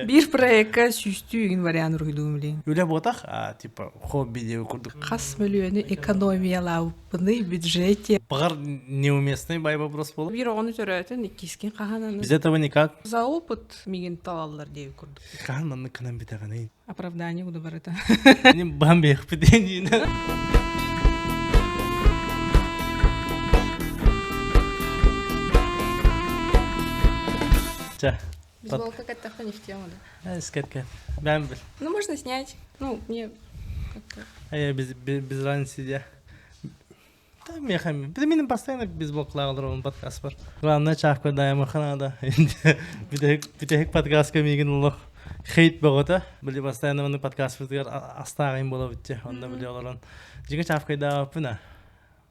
Биир проекка сүүстүү игин вариант уруһуйдуум билин. Үлэ буотах, а типа хобби диэби курдук. Хас мөлүйүөнү экономиялаабыппыный бюджете. Бағар неуместный бай вопрос болу. Биир оҕону төрөөтүн, иккискин хаһан Без этого никак. За опыт мигин талаллар диэби курдук. Хаһан маннык кынан бүтэҕиний? Оправдание буду барыта. Мин баһан биэхпит диэн. Ча. Бейсболка каттахта не в тему, да? Скетка. Бәм бил. Ну, можно снять. Ну, мне как-то... А я без, без, без разницы, я. Да, мехами. Да, минем постоянно бейсболкалаах подкаст бар. Главное, чаапка дайымаха надо. Бүтэһик подкастка миигин олох хейт бөҕөтө. Били постоянно маны подкастпытыгар астааҕын буола бүтте. Онно били олорон. Дьиҥэ чаапкайдаабаппын а.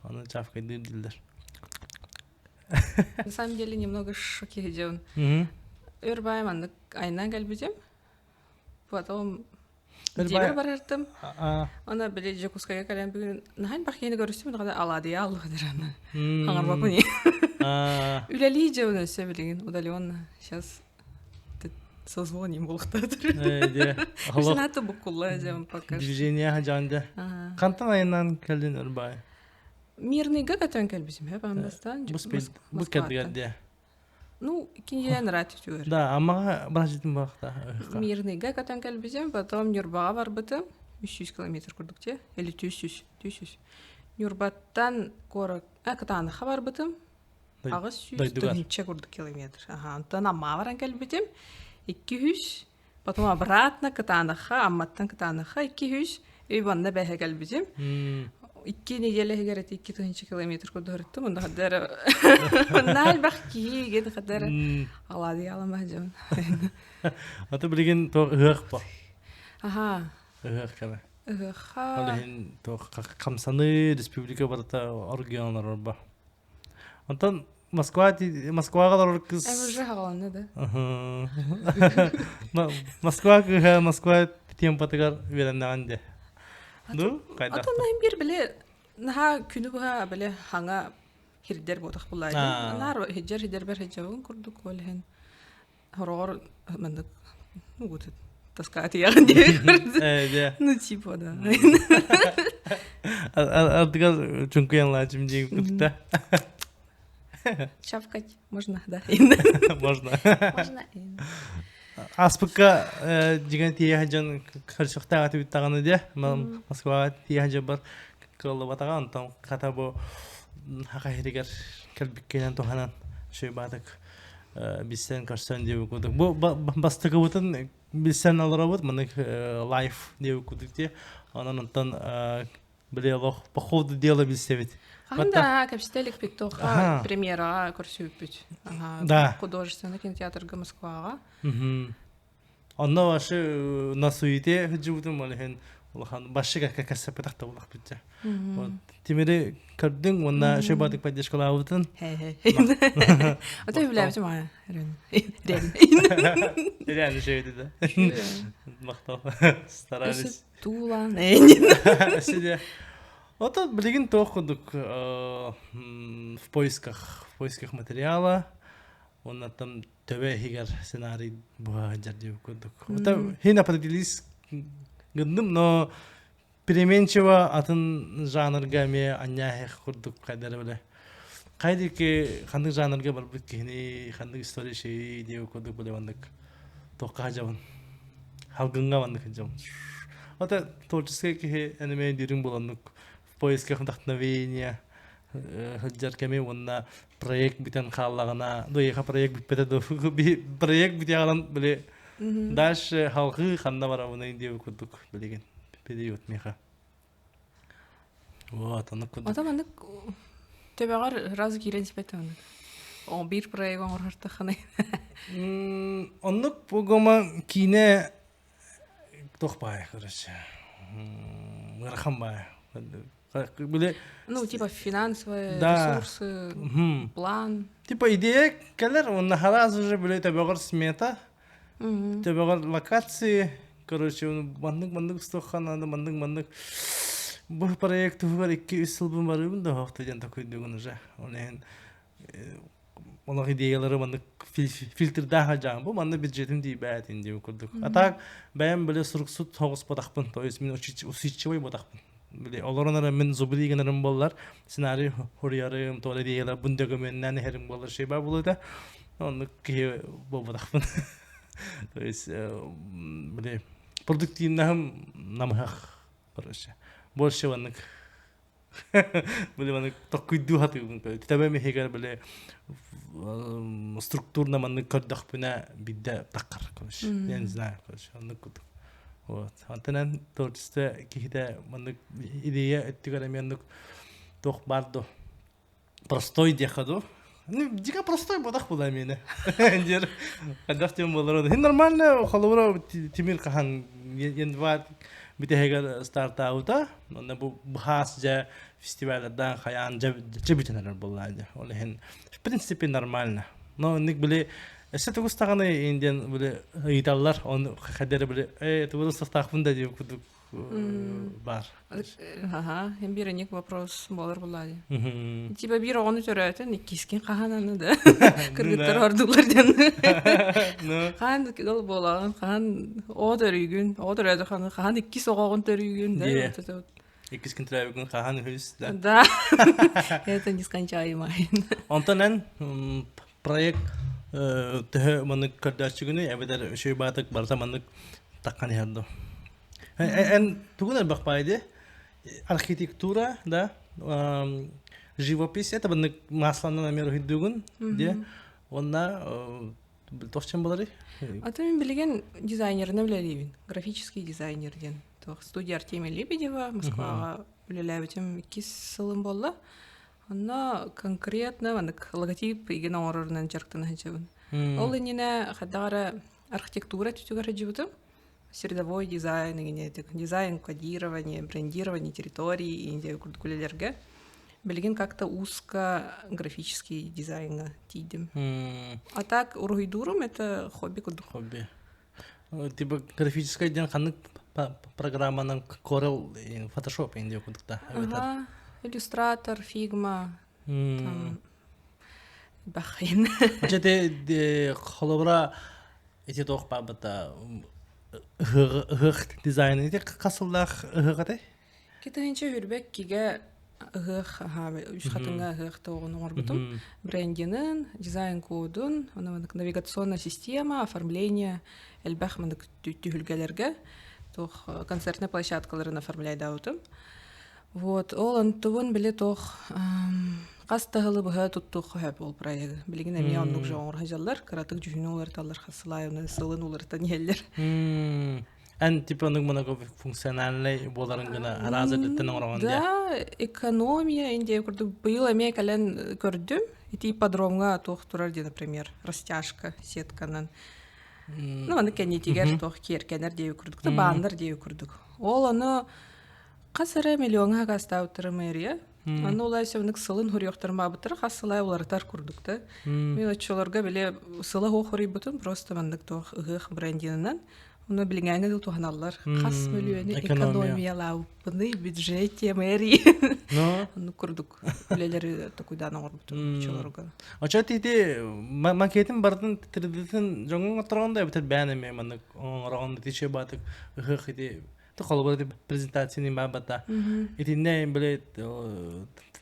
Оны чаапкайдыыр дииллэр. На самом деле немного шоке сидел. Өр баай маннык айынан кэлбитим. Потом дьиэбэр барартым. Она били Дьокуускайга кэлэн бүгүн наһаа бахиини көрүстүм даҕаны аладия аллыгыдыраны. Хаҥарбаппын. Үлэлии дьэбин өссө билигин удаленно. Сейчас созвоним буолуохтаатыр. Сенаты буккулла дьэм пока. Движение жанда. Хантан айынан кэлдин өр баай? Мирныйга көтөн кэлбитим хөп андастан. Бу кэрдигэр Ну, киниэн рад түгөр. Да, амаға бражитин бақта. Мирныйга көтөн кэлбитим, потом Нюрбаға барбытым. 300 километр курдук те, или 300, 300. Нюрбаттан корок, а, Кытааныха барбытым. Аҕыс сүүс тыһыынча курдук километр. Ага, онтон Аммаҕа баран кэлбитим. 200, потом обратно Кытааныха, Амматтан Кытааныха 200, и манна бэһэ кэлбитим. Икки неделя иһигэр эти 2000 километр курдук онно хаддара онно элбэх киһи ген хаддара аладыялама дьон. Аты билигин то ыһыах ба. Аха. Ыһыах кэмэ. Ыһыахха. Ол иһин туох хамсаныы республика барыта оргионор ба. Онтон Москва Москваҕа олорор кыз уже хаҕаланна да. Москва кыыһа Москва темпатыгар үөрэннэҕин де. Ну, хайдах? Атын биир били наһаа күнү быһа били хаҥа хирдер буотах буллаайдым. Наар хиджер хидербер хиджабын курдук ол иһин хороҕор маннык ну вот таскаат иэҕин диэбит ну типа да Ардыгар чуҥкуйан лаачым диэн кытта. Чавкать можно, да. Можно. Можно. Аспыкка дигэн тиийэ дьон көрсөхтөөх этибит даҕаны дьэ Москваҕа тиийэ дьон кыаллыбатаҕа онтон хата бу хаха иһигэр кэлбиккинэн туһанан шөйбаатык билсэн көрсөн диэбит курдук бу бастакыбытын билсэн олоробут маннык лайф диэбит курдук дии онон онтон били олох по ходу дела билсэбит Хаһан да кэпсэтэ иликпит туохха премьераҕа көрсүбүппүт. Да. Художественный кинотеатрга Москваҕа. Онно вообще на суете сылдьыбытым ол иһин улахан башшы кэккэсэппэтэх да булахпыт дьэ. Вот Тимири көрдүҥ уонна шөбатык поддержкалаабытын. Ото үбүлээбитим аҕа Рен. Реально шөйдү да. Махтал. Старались. Туулаан. Сидя. Ото билигин туох курдук в поисках в поисках материала уонна там төбө иһигэр сценарий буһа сылдьар диэбит курдук. Это хин определись гынным, но переменчиво атын жанрга эмиэ анньааһых курдук хайдара биле. Хайдики ханнык жанрга барбыт киһини ханнык история шеи диэбит курдук биле маннык туохха хадьабын. Халгыҥҥа маннык хадьабын. Это творческай киһи эниме дириҥ буланнык в поисках вдохновения сылдьар кэми уонна проект бүтэн хааллаҕына дуйаха проект бүппэтэ ду проект бүтээҕинэн били дальше халҕыы ханна барабыный диэбит курдук билигин период миэхэ вот оннук курдук Ото маннык төбөҕөр раз киирэн испэт оннук о биир проект оҥорортоххуна оннук погома киинэ туох баай короче ыарахан баай Били Ну, типа финансовые Да. ресурсы, план. Типа идея кэлэр уонна сразу же били төбөҕөр смета, төбөҕөр локации, короче, маннык-маннык устуохха надо, маннык-маннык бу проект туһугар 2-3 сылбын барыыбын да хоохто диэн такой уже. Ол иһин Олох идеялары маннык фильтрдаах дьаам бу манна бюджетим тиийбээтин диэн курдук. А так бэйэм били суруксут соҕус ботахпын, то есть мин усидчивый ботахпын. Били олорон эрэ мин зубри гынарым буоллар, сценарий хуруйарым, туох идеялар бун документнан иһэрим буоллар шейба булута. Оннук киһи буолбатахпын. То есть били продуктивнаһым намыһах короче. Больше маннык Били маннык токкуйдуу сатыыбын. Тэбэм иһигэр били структурно маннык көрдөхпүнэ биирдэ таххар, короче. Я не знаю, короче, оннук курдук. Вот. Онтон творчество киһитэ маннык идея өттүгэр эмиэ оннук туох баар дуо? Простой диэххэ дуу? Ну, дико простой бодах була миэнэ. Диэр хайдах диэн буолар. Хин нормально холобура Тимир хаһан январь бүтэһигэр стартаабыта. Онно бу быһаас дьэ фестиваллардан хайаан дьэ дьэ бүтэн эрэр буоллаа дьэ. Ол иһин в принципе нормально. Но ник били өссө тугус даҕаны индиан били ыйыталлар, он хайдары били э тугу састаахпын да диэн курдук бар. Аха, hem bir enik вопрос болар булады. Типа бир оҕону төрөөтүн, иккискин хаһан аны да кыргыттар ордулар диэн. Хаан ол буолаҕын, хаһан оҕо төрүүгүн, оҕо төрөөтө хаһан, хаһан иккис оҕоҕун төрүүгүн да. Иккискин төрөөбүгүн хаһан үһүс да. Да. Это нескончаемый. Онтон эн проект төһө маннык көрдөөччүгүнүй эбэтэр үчүгэй баатык барыта маннык таххан иһэр дуу? Эн тугун элбэх баай Архитектура, да, живопись, это маннык масланан эмиэ уһуйдуугун, дии. Уонна туох чем боларый? А то мин билигин дизайнерынан үлэлиибин. Графический дизайнер диэн. Туох студия Артемия Лебедева Москваҕа үлэлээбитим иккис сылым буолла. Онно конкретно маннык логотип игин оҥорорунан дьарыктана сылдьабын. Ол иннинэ хайдах эрэ архитектура өттүгэр сылдьыбытым. Средовой дизайн, дизайн кодирование, брендирование территории индия курдук үлэлэргэ. Билигин как-то узко графический дизайнга тиийдим. А так уруһуйдуурум это хобби курдук. Хобби. Типа графическай диэн ханнык программанан Corel, Photoshop индия курдук да. Ага, Иллюстратор, Figma, там бахайын. Дьэ те холобура ити туох баабыта ыһыах дизайны ити хас сыллаах ыһыах этэй? Китайынча үрбэк кигэ ыһыах үс хатыҥа ыһыах тоҕун оҥорбутум. Брендинин, дизайн кодун, навигационная система, оформление элбэх маннык түһүлгэлэргэ туох концертная площадкаларын оформляйдаабытым. Вот, ол онтубун били туох хас да сылы быһа туттуохха сөп ол проегы. Билигин эмиэ оннук же оҥоро сылдьаллар, кыратык дьүһүнү уларыталлар, хас сыл аайы сылын уларытан иһэллэр. Эн типа оннук многофункциональный буоларын гына араас өттүттэн оҥороҕун дии. Да, экономия индия курдук быйыл эмиэ кэлэн көрдүм. Ити ипподромҥа туох турар дии, например, растяжка сетканан. Ну, аны кэннитигэр туох киэркэнэр диэби курдук, да бааннар диэби курдук. Ол ону хас эрэ миллиоҥҥа хакастаабыттара мэрия. Аны ол айсабынык сылын хуруйуохтармаабыттара хас сылай уларытар курдук да. Мен оччолорго били сыла хуох хуруйбутум просто маннык туох ыһыах брендинынан Ону билиҥээҥҥэ дыл туһаналлар. Хас мөлүйүөнү экономиялаабыппыный бюджете мэрии. Оннук курдук үлэлэри токуйдаан оҥорбутум оччолорго. Очо тити макетин бартын 3D-тин дьоҥҥо оттороҕун да эбэтэр бээн эмиэ маннык оҥороҕун ити баатык ыһыах ити холобура презентацияны баабата итиннэ били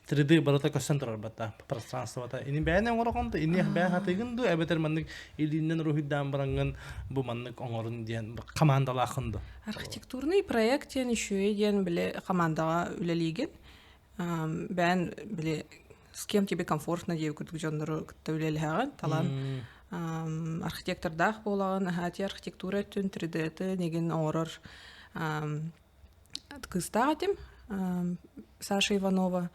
3D барыта көстөн турар бата пространствота ини бэйэн оҥороҕун да ини бэйэн хатыгын ду эбэтэр маннык илииннэн уруһуйдаан бараҥҥын бу маннык оҥорун диэн командалаахын ду архитектурный проект диэн үчүгэй диэн били командаҕа үлэлиигин бэйэн били с кем тебе комфортно диэбит курдук дьоннору кытта үлэлэһэҕин талан архитектордаах буолаҕын аһаати архитектура өттүн 3D-ты нигин оҥорор кыыстаах этим Саша Иванова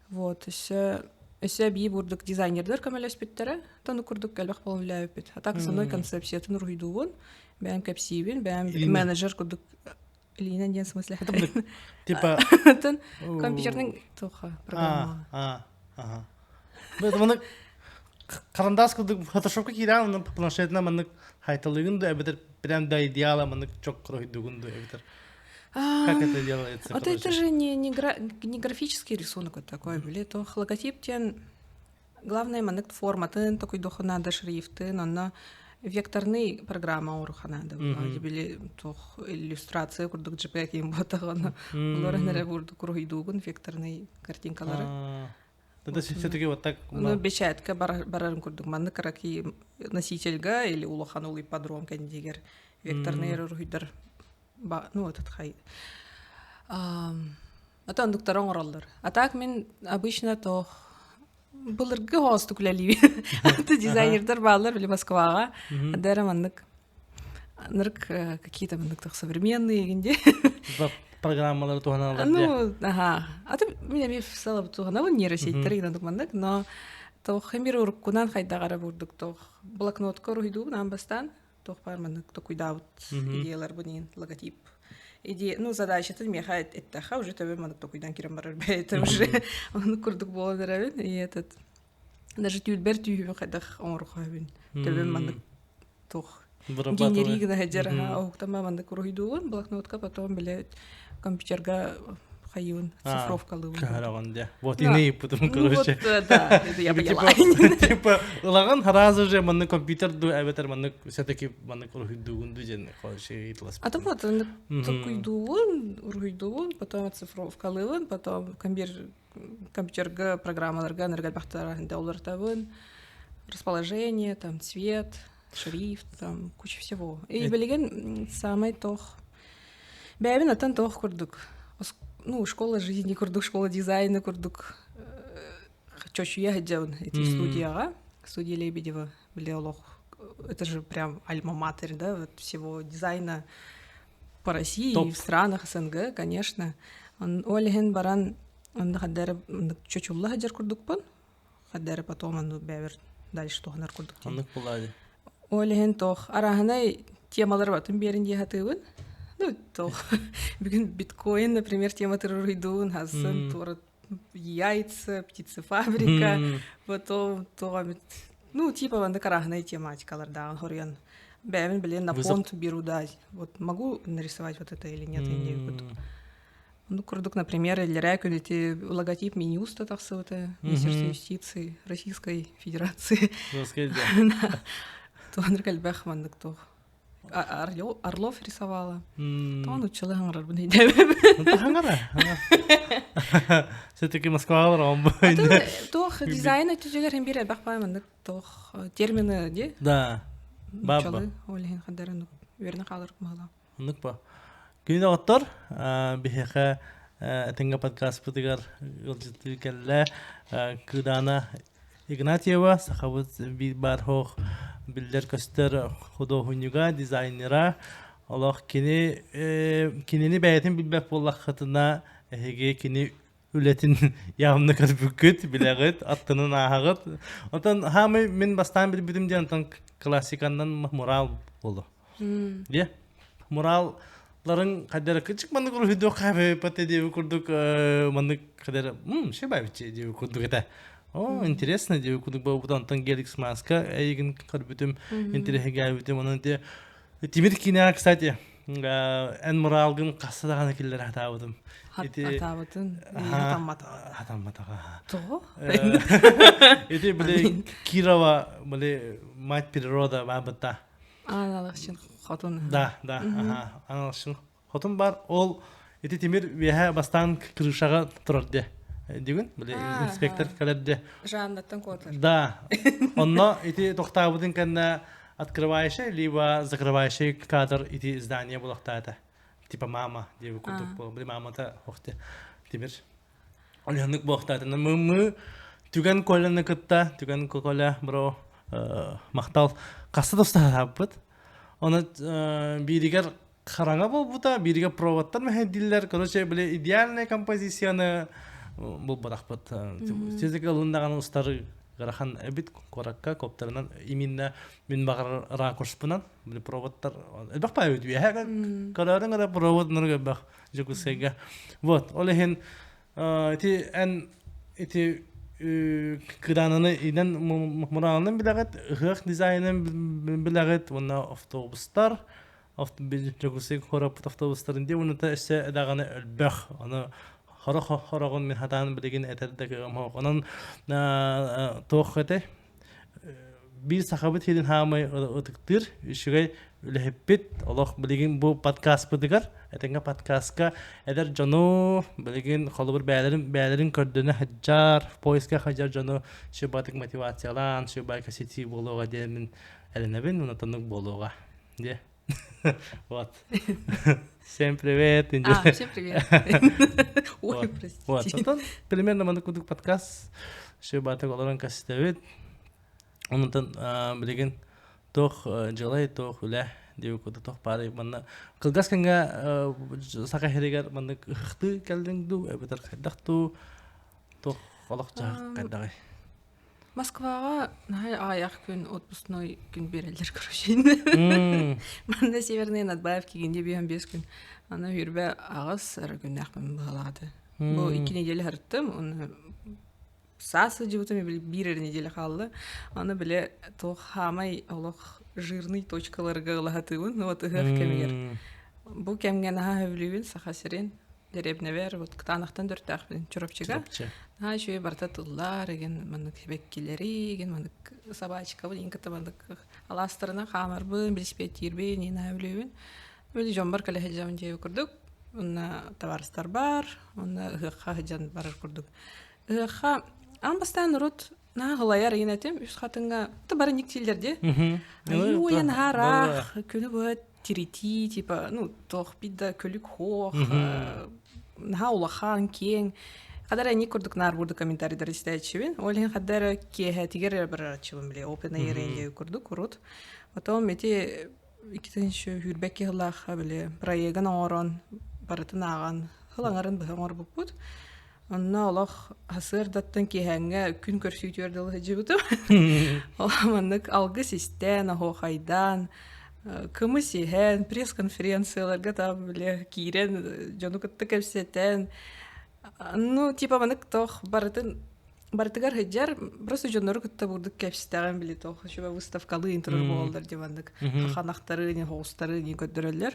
вот өссө өссө эбии бурдук дизайнердэр көмөлөспүттэрэ тону курдук элбэх буолан үлээбиппит а так основной концепциятын уруһуйдуубун бэйэм кэпсиибин бэйэм менеджер курдук илиинэн диэн смысле типа компьютерный туха программа а ага Маны карандаш курдук фотошопка киирэн онно планшетынан маннык хайталыгын да эбэтэр прям до идеала маннык чок кроһуйдугун да эбэтэр как это делается Вот это же не, не, гра не графический рисунок вот такой, были, то логотип тен. Главное, маннык форматын токуйдуохха наада, шрифтын, онно векторный программа оҥоруохха наада. Били туох иллюстрация курдук JPEG киин буотаҕына, олор эрэ курдук уруһуйдуугун векторный картинкалары. Тогда все-таки вот так... Ну, бечатка барарын курдук маннык кыраки носительга или улахан ол ипподром кэннигэр векторный уруһуйдар ну этот хай ата ондуктары оҥороллор. А так мин обычно то былыргы хоостук үлэлиибин. Аты дизайнердар бааллар били Москваҕа. Адара маннык нырк какие-то маннык современные гинде. Программалары туһаналар. Ну, ага. Аты мин эмиэ в туһанабын нейросетьтер гинадык маннык, но тоох эмир уруккунан хайдагара бурдук тоох блокнотка уруһуйдуубун аан бастаан туох баар маннык токуйдаабыт идеяларбын иин логотип идея ну задачатын миэхэ эттэхэ уже төбөм маннык токуйдан кирэн барар бэйэтэ уже оннук курдук буолан эрэбин и этот даже түүлбэр түүһүбүн хайдах оҥорохойбун төбөм маннык туох генерий гына сылдьар уһуктама маннык уруһуйдуубун блокнотка потом бile компьютерга хайыыбын цифровкалыыбын Көһөрөҕүн дьэ. Вот ини ыйыппытым короче. Вот, да, это я поняла. Типа ылаҕын сразу же маннык компьютер ду эбэтэр маннык все-таки маннык уруһуйдуугун ду диэн короче ыйыталаспытым. А то вот токуйдуубун, уруһуйдуубун, потом оцифровкалыыбын, потом компьютерга программаларга энергобахтара уларытабын, расположение, там цвет, шрифт, там куча всего. И билигин самай тох Бэйэбин оттон туох курдук, ну, школа жизни курдук, школа дизайна курдук чочуйа сылдьабын ити студияҕа, студия Лебедева, били олох, это же прям альма-матер, да, вот всего дизайна по России и в странах СНГ, конечно. Ол иһин баран онно хаддары чочулла сылдьар курдукпун, хаддары потом онну бэйэбэр дальше туһанар курдук. Оннук буолаа Ол иһин туох арааһынай темалар батын биэрин дии сатыыбын. Ну, туох бүгүн биткоин, например, тема уруйдуун, хасын туора яйца, птицефабрика, потом туох эмит ну, типа маннык арааһынай тематикалардааҕын хоруйан бэйэбин билин на понт беру, да, вот могу нарисовать вот это или нет, я не Ну, курдук, например, иллэрээ күн ити логотип Минюста тахсыбыта, Министерство юстиции Российской Федерации. Туоныр элбэх маннык туох Орлов рисовала. Тоон уччалы хаҥарарбын өйдөөбөппүн. Хаҥара. Все-таки Москвалар он Туох дизайн өттүтүгэр хин биир элбэх баай маннык туох термины ди. Да. Баба. Ол иһин хадарын үөрэнэ хаалар мыһыла. Оннук ба. Күн оҕоттор, биһиэхэ этэҥҥэ подкаспытыгар ыалдьыттыы кэллэ. Кыыдаана Игнатьева, сахабыт биир баар хоох биллэр-көстөр худуоһунньуга, дизайнера. Олох кини кинини бэйэтин билбэт буоллаххытына, эһиги кини үлэтин явно көрбүккүт, билэҕит, аттынан ааһаҕыт. Онтон хаамай мин бастаан билбитим диэн онтон классиканнан мурал болу. Дьэ, муралларыҥ хайдара кычык маннык уруһуйдуох хааппат диэби курдук маннык хайдара шебабичи диэби курдук этэ. О, интересно диэби курдук буолбут онтон Геликс маска эйигин көрбүтүм, интэриэһиргээбитим. Онон те Тимир киинэҕэ, кстати, эн муралгын хасса даҕаны киллэрэ сатаабытым. Хатаабытын, хатамматаҕа. Хатамматаҕа. Тоҕо? Ити били Кирова, били мать природа баабыта. Аналашын хотун. Да, да, аха. Аналашын хотун бар. Ол ити тимир үөһэ бастаан крышаҕа турар де. Дигин, били инспектор кэлэр де. Жаннаттан куотар. Да. Онно ити тохтаабытын кэннэ открывающий либо закрывающий кадр ити здание булахтаата. Типа мама диэби курдук буол. Били мамата охте тимир. Олиһаннык буохтаатына мы түгэн Коляны кытта түгэн Коля бро махтал хаста да устаһааппыт. Оны бииригэр хараҥа буолбута, бииригэр проводтар мэһэйдииллэр. Короче, били идеальная композицияны булбатахпыт. Физика ылындаҕаны устар ыарахан эбит куоракка коптерынан именно мин баҕар ракурспунан били проводтар элбэх баайбыт үөһэ көрөөрүҥ эрэ провод нурга элбэх Дьокуускайга. Вот, ол иһин ити эн ити кыраананы инэн мураанын билэҕит, ыһыах дизайнын билэҕит уонна автобустар Дьокуускай куораппыт автобустарын дии уонна өссө даҕаны өлбөх. Ону Хорох хороҕун мин хатаан билигин этэр да кыаҕым суох. Онон туох этэй? Биир сахабыт сирин хаамай ытыктыыр үчүгэй үлэһиппит олох билигин бу подкаспытыгар этэҥҥэ подкастка эдэр дьону билигин холобур бээлэрин бээлэрин көрдөнө сылдьар поиска сылдьар дьону сүбатык мотивациялаан сүбайка ситии буолуоҕа диэн мин эрэнэбин онотоннук буолуоҕа диэ Вот. Всем привет. А, всем привет. Ой, простите. Вот. Онтон примерно маннык курдук подкаст Шыбатык олорон кэстэбит. Онтон билигин туох дьылай, туох үлэ диэбит курдук туох баарый манна кылгас кэмҥэ саха сиригэр маннык ыһыктыы кэллиҥ дуу эбэтэр хайдах дуу туох олох-дьаһах хайдаҕый? Москваҕа наһаа аҕыйах күн отпускной күн биэрэллэр короче. Манна Северные надбавки кигинде 5 күн. Аны хүрбэ аҕыс эрэ күннээхпин быһалааты. Бу 2 неделя сырыттым, оны саас сылдьыбытым биир эрэ неделя хаалла. Аны биле туох хаамай олох жирный точкаларга ылаһатыыбын, вот ыһыах кэмигэр. Бу кэмҥэ наһаа сөбүлүүбүн Саха сирин. Дэриэбинэбэр вот Кытаанахтан төрүттээхпин Чурапчыга. Чурапчы. Наһаа үчүгэй барыта тыллар, игин маннык сибэккилэри, игин маннык собачкабын, игин кытта маннык алаастарынан хаамарбын, велосипедтиирбин, игин наһаа үлүбүн. Били дьоммор кэлэ сылдьабын диэбит курдук. Онно табаарыстар бар, онно ыһыахха сылдьан барар курдук. Ыһыахха аан бастаан урут наһаа ылайар игин этим, үс хатыҥҥа то бары никтииллэр дии. Айуу, наһаа ыраах, күнү быһа тиритии типа ну туох бит да көлүк хоох наһаа улахан киэҥ хадара эник курдук наар бурдук комментарийдар истээччибин ол иһин хадара киэһэтигэр эрэ барааччыбын били open air курдук урут потом ити 2022 сыллаахха били проегын оҥорон барытын ааҕан сыл аҥарын быһа оҥорбуппут онно олох сарсыардаттан киэһээҥҥэ күн көрсүүтүгэр дылы сылдьыбытым. Ол маннык алгыс истэн, оһуохайдаан, кымыс иһэн, пресс-конференцияларга там бile киирэн дьону кытта кэпсэтэн, ну типа маннык туох барытын барытыгар сылдьар, просто дьоннору кытта бурдук кэпсэтэҕин били туох үчүгэй выставкалыы турар буолаллар дии маннык хаханахтары, хоҕустары көрдөрөллөр.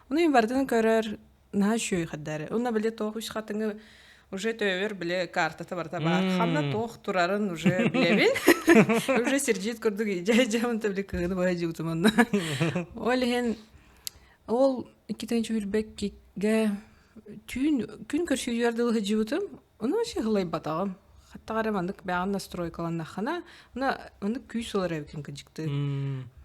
Ону мин барытын көрөр Наһаа үчүгэй хардары. Уонна били туох үс хатыҥы уже төбөбөр били картата барыта баар. Ханна туох турарын уже билэбин. Уже сирдьит курдук дьэ били кыһыны быһа дьыбытым онно. Ол иһин ол 2021-гэ түүн күн көрсүүтүгэр дылы сылдьыбытым. Ону вообще ылайбатаҕым. Хаттаҕа эрэ маннык бэҕэн настройкаланнаххына, уна маннык күүс ылар эбикин кыдьыктыы.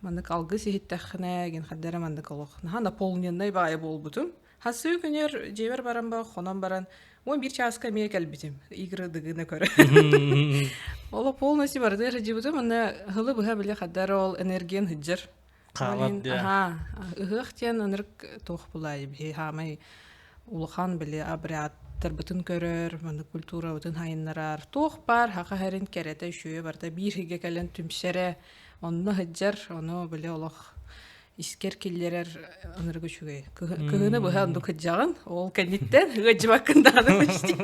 Маннык алгыс иһиттэххинэ, гин хадда эрэ маннык олох наһаа наполненнай баайа буолбутум. Хасыы күнүр дьиэбэр баран ба хонон баран 11 чааска эмиэ кэлбитим. Игры дыгына көрө. Оло полностью барытыгар сылдьыбытым, уонна һылы быһа били хадда эрэ ол энергиян сылдьар. Хаалар диэ. Аһаа, ыһыах диэн ынырык туох булаайы биһи хаамай улахан били обрядтарбытын көрөр, маннык культурабытын хайыннарар, туох баар саха сирин кэрэтэ үчүгэйэ барыта биир сиргэ кэлэн түмсэрэ, онно сылдьар, ону били олох искэр киллэрэр ынырык үчүгэй. Кыһыны быһа оннук сылдьаҕын, ол кэнниттэн ыалдьыбаккын даҕаны почти.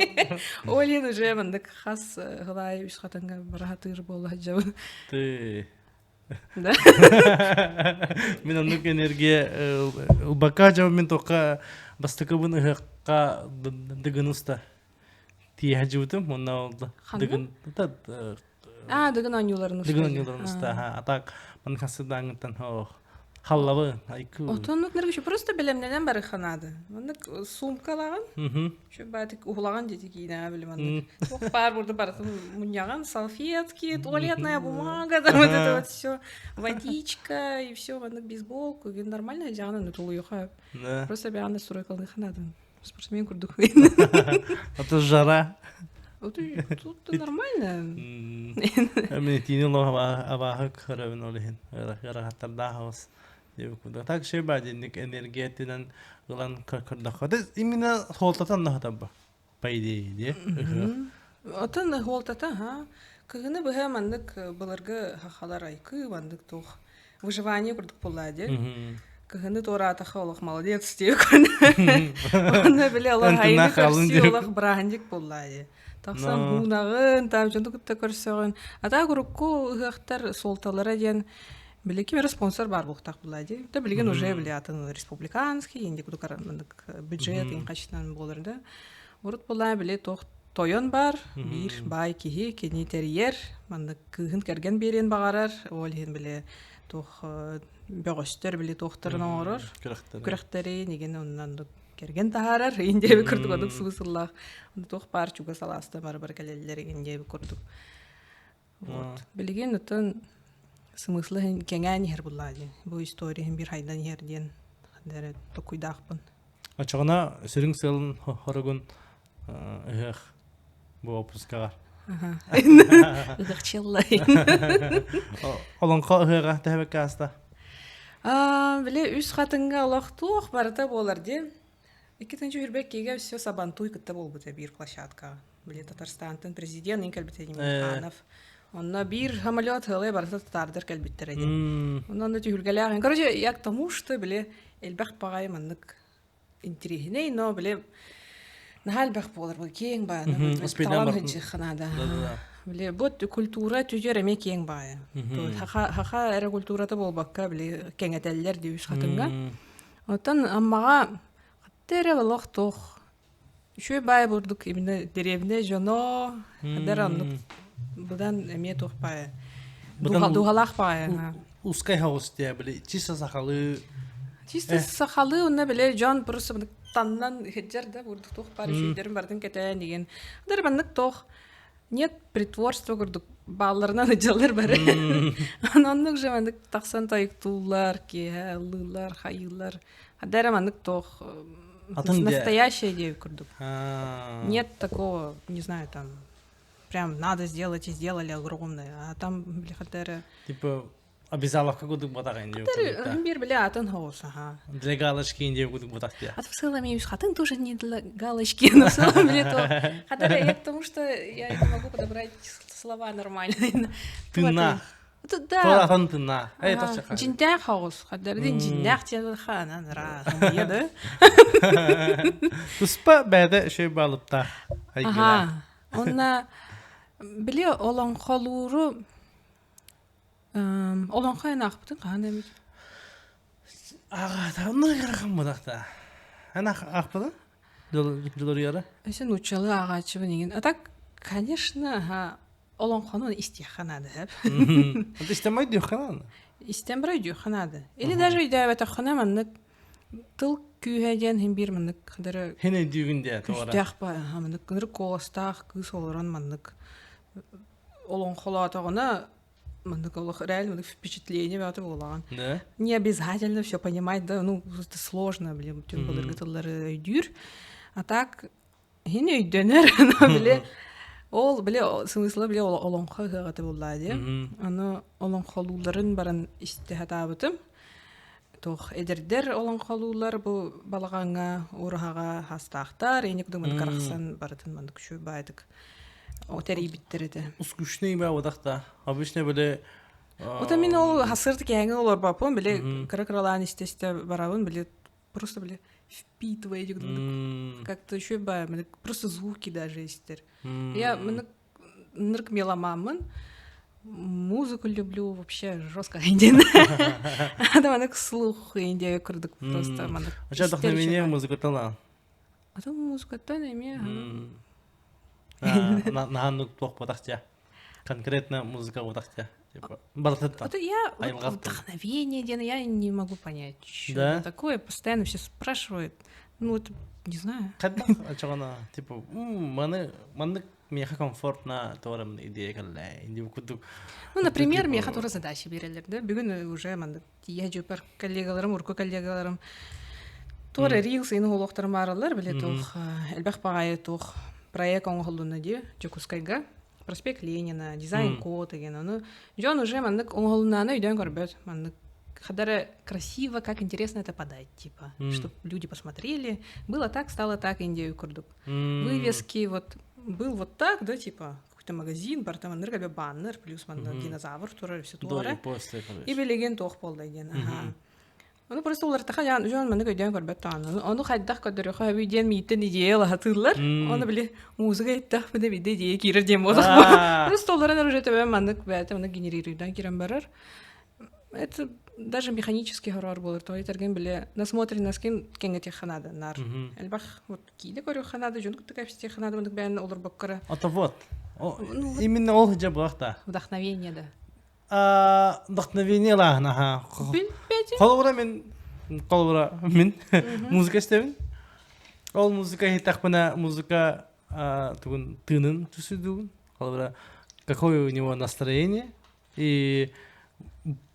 Ол иһин уже маннык хас ылаайы үс хатыҥҥа бара сатыыр буола сылдьабын. Ты Да. Мин оннук энергия ылбакка дьон мин туохха бастакыбын ыһыахха дыгын уста тиэһэ дьыбытым уонна ол дыгын А, дыгын оонньууларын дыгын оонньууларын уста а так маны хасыдааңыттан халлабы айку Отоннук ныргышы просто бэлэмнэнэн барыха наада. Маннык сумкалаҕын Şu баатык уһулаҕан дии киинэҕэ били маннык. Туох баар бурду барытын мунньаҕын, салфетки, туалетная бумага, там вот это вот все, водичка и все, маннык бейсболку, нормально дьаҕан ну тулуйуха. Просто бэҕэн настройкалыха надо. Спортсмен курдук. А то жара. Тут нормально. Мен тиини олох абааһы көрөбүн ол иһин. Ыарахаттардаах аҕыс. Так шеба динник энергиятынан ылан көрдөххө. Именно суолтатан наһатабба. По идее, де. Отон хуолтата, ха. Кыһыны быһа маннык былыргы хахалар айкы маннык туох выживание курдук буолла ди. Кыһыны туораатаха олох молодец диэк. Онно биле олох айыны көрсүү олох бырааһынньык буолла ди. Тахсан һуунаҕын, там дьону кытта көрсөҕүн. А так урукку ыһыахтар суолталара диэн Били ким эрэ спонсор баар буолуохтаах буолла дии. Да билигин уже били атын республиканский, инди кудукар бюджет иҥхачынан буолар да. Урут буоллаҕына били туох тойон баар, биир баай киһи кини тэрийэр, маннык кыыһын кэргэн биэриэн баҕарар, ол иһин били туох бөҕөстөр били туохтарын оҥорор, күрэхтэри нигин оннан кэргэн таһаарар, иин диэбит курдук одук смысллаах. Туох баар чугас алааста бары-бары кэлэллэр иин диэбит курдук. Вот. Билигин оттон смысла кэҥээн иһэр буллаа диэн. Бу история иһин биир хайдан иһэр диэн эрэ токуйдаахпын. Очоҕуна сүрүн сыалын хоругун ыһыах бу опускаҕар. Ыһыах чыллай. Олоҥхо ыһыаҕа төһөбөккө ааста? Били үс хатыҥҥа олох туох барыта буолар диэн. 2 2022-гэ все Сабантуй кытта буолбута биир площадкаҕа. Били Татарстантан президент ин кэлбитэ Ханов. Онно биир самолет ыалай барыта татаардар кэлбиттэрэ диэн. Онно онно түһүлгэлээх. Короче, я к тому, что били элбэх баҕайы маннык интириэһинэй, но били наһаа элбэх буолар бу киэҥ баайы. Талан сылдьыахха Били бу культура түдьэр эмиэ киэҥ баайы. Хаха хаха эрэ культурата буолбакка били кэҥэтэллэр дии үс хатыҥҥа. Оттон Аммаҕа хатта эрэ олох туох үчүгэй баай бурдук именно дэриэбинэ дьоно хадара оннук быдан эмиэ туох баайа дууһалаах баайа узкай хаус диэ били чисто сахалыы чисто сахалыы онно били дьон просто таннан хеджер да бурдук туох баар үчүгэйдэрин барытын кэтээн деген хадара маннык туох нет притворства курдук баалларынан ыдьаллар бары оннук же маннык тахсан тойуктууллар киэһэ ыллыыллар хайыыллар хадара маннык туох настоящая идея курдук нет такого не знаю там прям надо сделать и сделали огромное а там били хадара типа обязаловка кудук батах инде бир бля атын хоус ага для галочки инде кудук батах а в целом я хатын тоже не для галочки но в целом били то хадара я к тому что я не могу подобрать слова нормальные тына да атын тына дьинтээх хоус хадардин дьиннээх диэн хаанан ра да туспа бэдэ шөй балыптаах ага онна били олоҥхолууру Олоҥхо эн аахпытыҥ хаһан эмит? Ааҕаатаҕына ыарахан буолахта. Эн аахпытыҥ? Дьулуруйара? Өссө нууччалыы ааҕааччыбын игин. А так, конечно, ага, олоҥхону истиэххэ наада сөп. Истэн өйдүөххэ наада. Истэн бара өйдүөххэ наада. Или даже өйдөөбөтөххүнэ маннык тыл күүһэ диэн иһин биир маннык хадары Хин өйдүүгүн диэ туора. күүстээх ба маннык ынырык куоластаах кыыс олорон маннык олоҥхолоотоҕуна маннык олох реально маннык впечатление бөҕөтө буолаҕын. Да? Не обязательно все понимать, да, ну, это сложно, блин, түн былыргы тыллары өйдүүр. А так, хин өйдөнөр, но били ол били смысла били олоҥхо ыһыаҕата буоллаа дии. Аны олоҥхолууларын баран истэ сатаабытым. Туох эдэрдэр олоҥхолуулар бу балаҕаҥҥа, ураһаҕа хастаахтар, эник думан карахсан барытын маннык үчүгэй баайдык тэрийбиттэр этэ. Скучный ба да. Обычно были Вот мин ол хасырт кээҥи олорбоппун, били кыра-кыралаан истэ-истэ барабын, били просто били впитывая как-то еще ба просто звуки даже истер. Я нырк меломанмын, музыку люблю вообще жестко индин. Ада маннык слух индия курдук просто маннык. Ача вдохновение музыкатан А то музыкаттан эмиэ Наһааннык туох буотахтя. Конкретно музыка буотахтя. Типа, Это я вот, вдохновение, Дена, я не могу понять, что да? это такое. Постоянно все спрашивают. Ну, это не знаю. Ачаҕана, типа, маны маннык миэхэ комфортно туорам идея кэллэ. Инди курдук. Ну, например, миэхэ тура задача берелер, да? Бүгүн уже маннык тиийэ дьупар коллегаларым, урку коллегаларым туора рилс ин олохторум бааралар, биле туох элбэх баҕайы туох проект оҥоһуллуна дии Дьокуускайга проспект Ленина, дизайн-код деген ону дьон уже маннык оҥоһулуннаана өйдөөн көрбөт маннык хадара красиво, как интересно это подать, типа, mm. чтобы люди посмотрели. Было так, стало так, Индию курдук. Mm. Вывески, вот, был вот так, да, типа, какой-то магазин, барта манныр баннер, плюс манна динозавр турар, все туора. И билигин туох буолла диэн, аха. Ону просто уларытаха дьон дьон маннык өйдөөн көрбөт даҕаны. Ону хайдах көрдөрүөххэ сөбүй диэн мииттэн идея лаһатыыллар. Ону били музыка иттахпына биирдэ идея киирэр диэн буолар. Просто олорон уже төбөм маннык бэйэтэ маннык генерируйдан киирэн барар. Это. Даже механический хоррор буолар, то этэргин биле насмотренноскин кэҥэтиэххэ наада наар. Элбэх вот киинэ көрүөххэ наада, дьону кытта кэпсэтиэххэ наада, маннык бэйэн олорбоккара. Это вот. Именно ол дьабыах да. Вдохновение да. Вдохновение лааһын аха. Холобура мин холобура мин музыка истэбин. Ол музыка иһиттэхпинэ музыка тугун тыынын түсүдүгүн. Холобура какое у него настроение и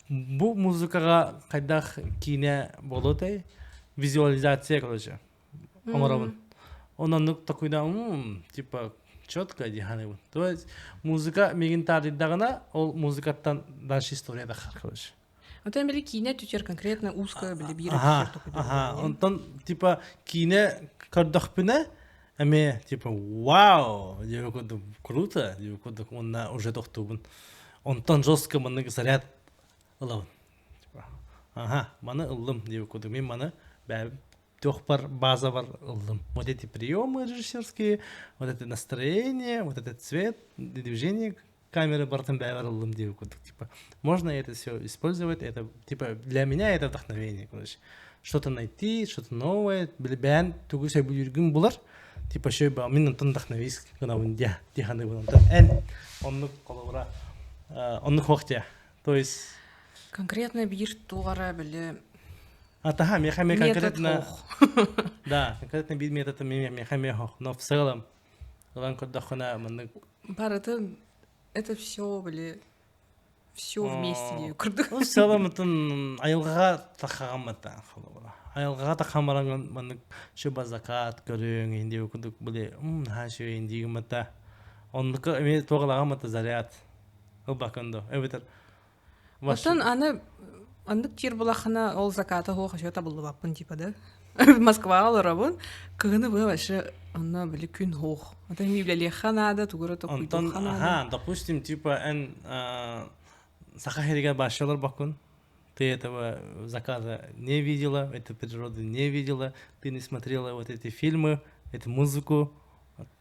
бу музыкаҕа хайдах киинэ буолуотай визуализация короче оҥоробун. Ононнук такуйда типа четко диханыбын. То есть музыка мигин таарыйдаҕына ол музыкаттан дальше история тахар короче. Онтон били киинэ түтер конкретно узко били биир Аха, аха. Онтон типа киинэ көрдөхпүнэ эмиэ типа вау диэбит курдук круто диэбит курдук уонна уже тохтуубун. Онтон жестко маннык заряд ылабын. Типа ага маны ыллым диэбит курдук мин маны бэйэм туохпар базабар ыллым. Вот эти приемы режиссерские, вот это настроение, вот этот цвет, движение камеры барытын бэйэбэр ыллым диэбит курдук типа можно это все использовать это типа для меня это вдохновение короче что-то найти что-то новое били бэйэн тугу сөбүлүүргүн булар типа шөй мин онтон вдохновись гынабын дия диханыбын онтон эн оннук холобура оннук хуох дия то есть конкретно биир тугара били Атаха, меха ме конкретно да, конкретно биир метод меха мехох, но в целом ылан көрдөххүнэ маннык барытын это все были все вместе дии курдук. В целом ытын айылҕаҕа тахаҕаммата холобура. Айылҕаҕа тахамаран маннык шуба закат көрүҥ инди курдук были наһаа үчүгэй индиигиммата. Оннука эмиэ туоҕалаҕаммата заряд ылбаккын до эбэтэр Оттон аны оннук тир булахына ол заката хуох еще табыллыбаппын типа да. Москваҕа олоробун. Кыһыны быһа вообще онно били күн хуох. Ата үлэлиэххэ наада, тугура Онтон токуйдуохха наада. Ага, допустим, типа эн Саха сиригэр вообще олорбоккун. Ты этого заказа не видела, эту природу не видела, ты не смотрела вот эти фильмы, эту музыку.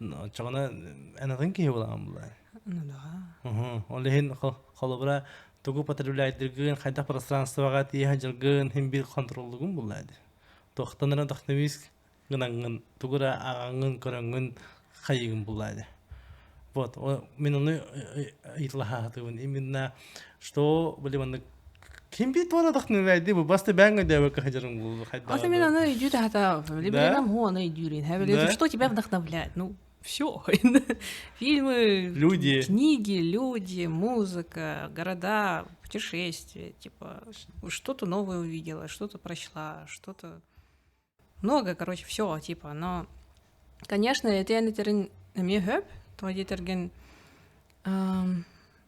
Оччоҕуна эн атын киһи буолаҕын буолаа. Ну да. Ол иһин холобура тугу потребляйдыргын, хайдах пространствоҕа тиийэ сылдьаргын иһин биир контроллугун буллаа дии. Туохтан эрэ вдохновись гынаҥҥын, тугу эрэ ааҕаҥҥын, көрөҥҥүн хайыгын буллаа дии. Вот, мин ону ыйыталаһаатыбын. Именно что были маннык ким бит туора вдохновляет бу басты бэҥ өйдөөбөккө сылдьарым булду Вот именно оно идет это либо оно идет. Что тебя вдохновляет? Ну, все. Фильмы, люди, книги, люди, музыка, города, путешествия, типа что-то новое увидела, что-то прочла, что-то много, короче, все, типа, но, конечно, это я эмиэ хөп, тоҕо диэтэргин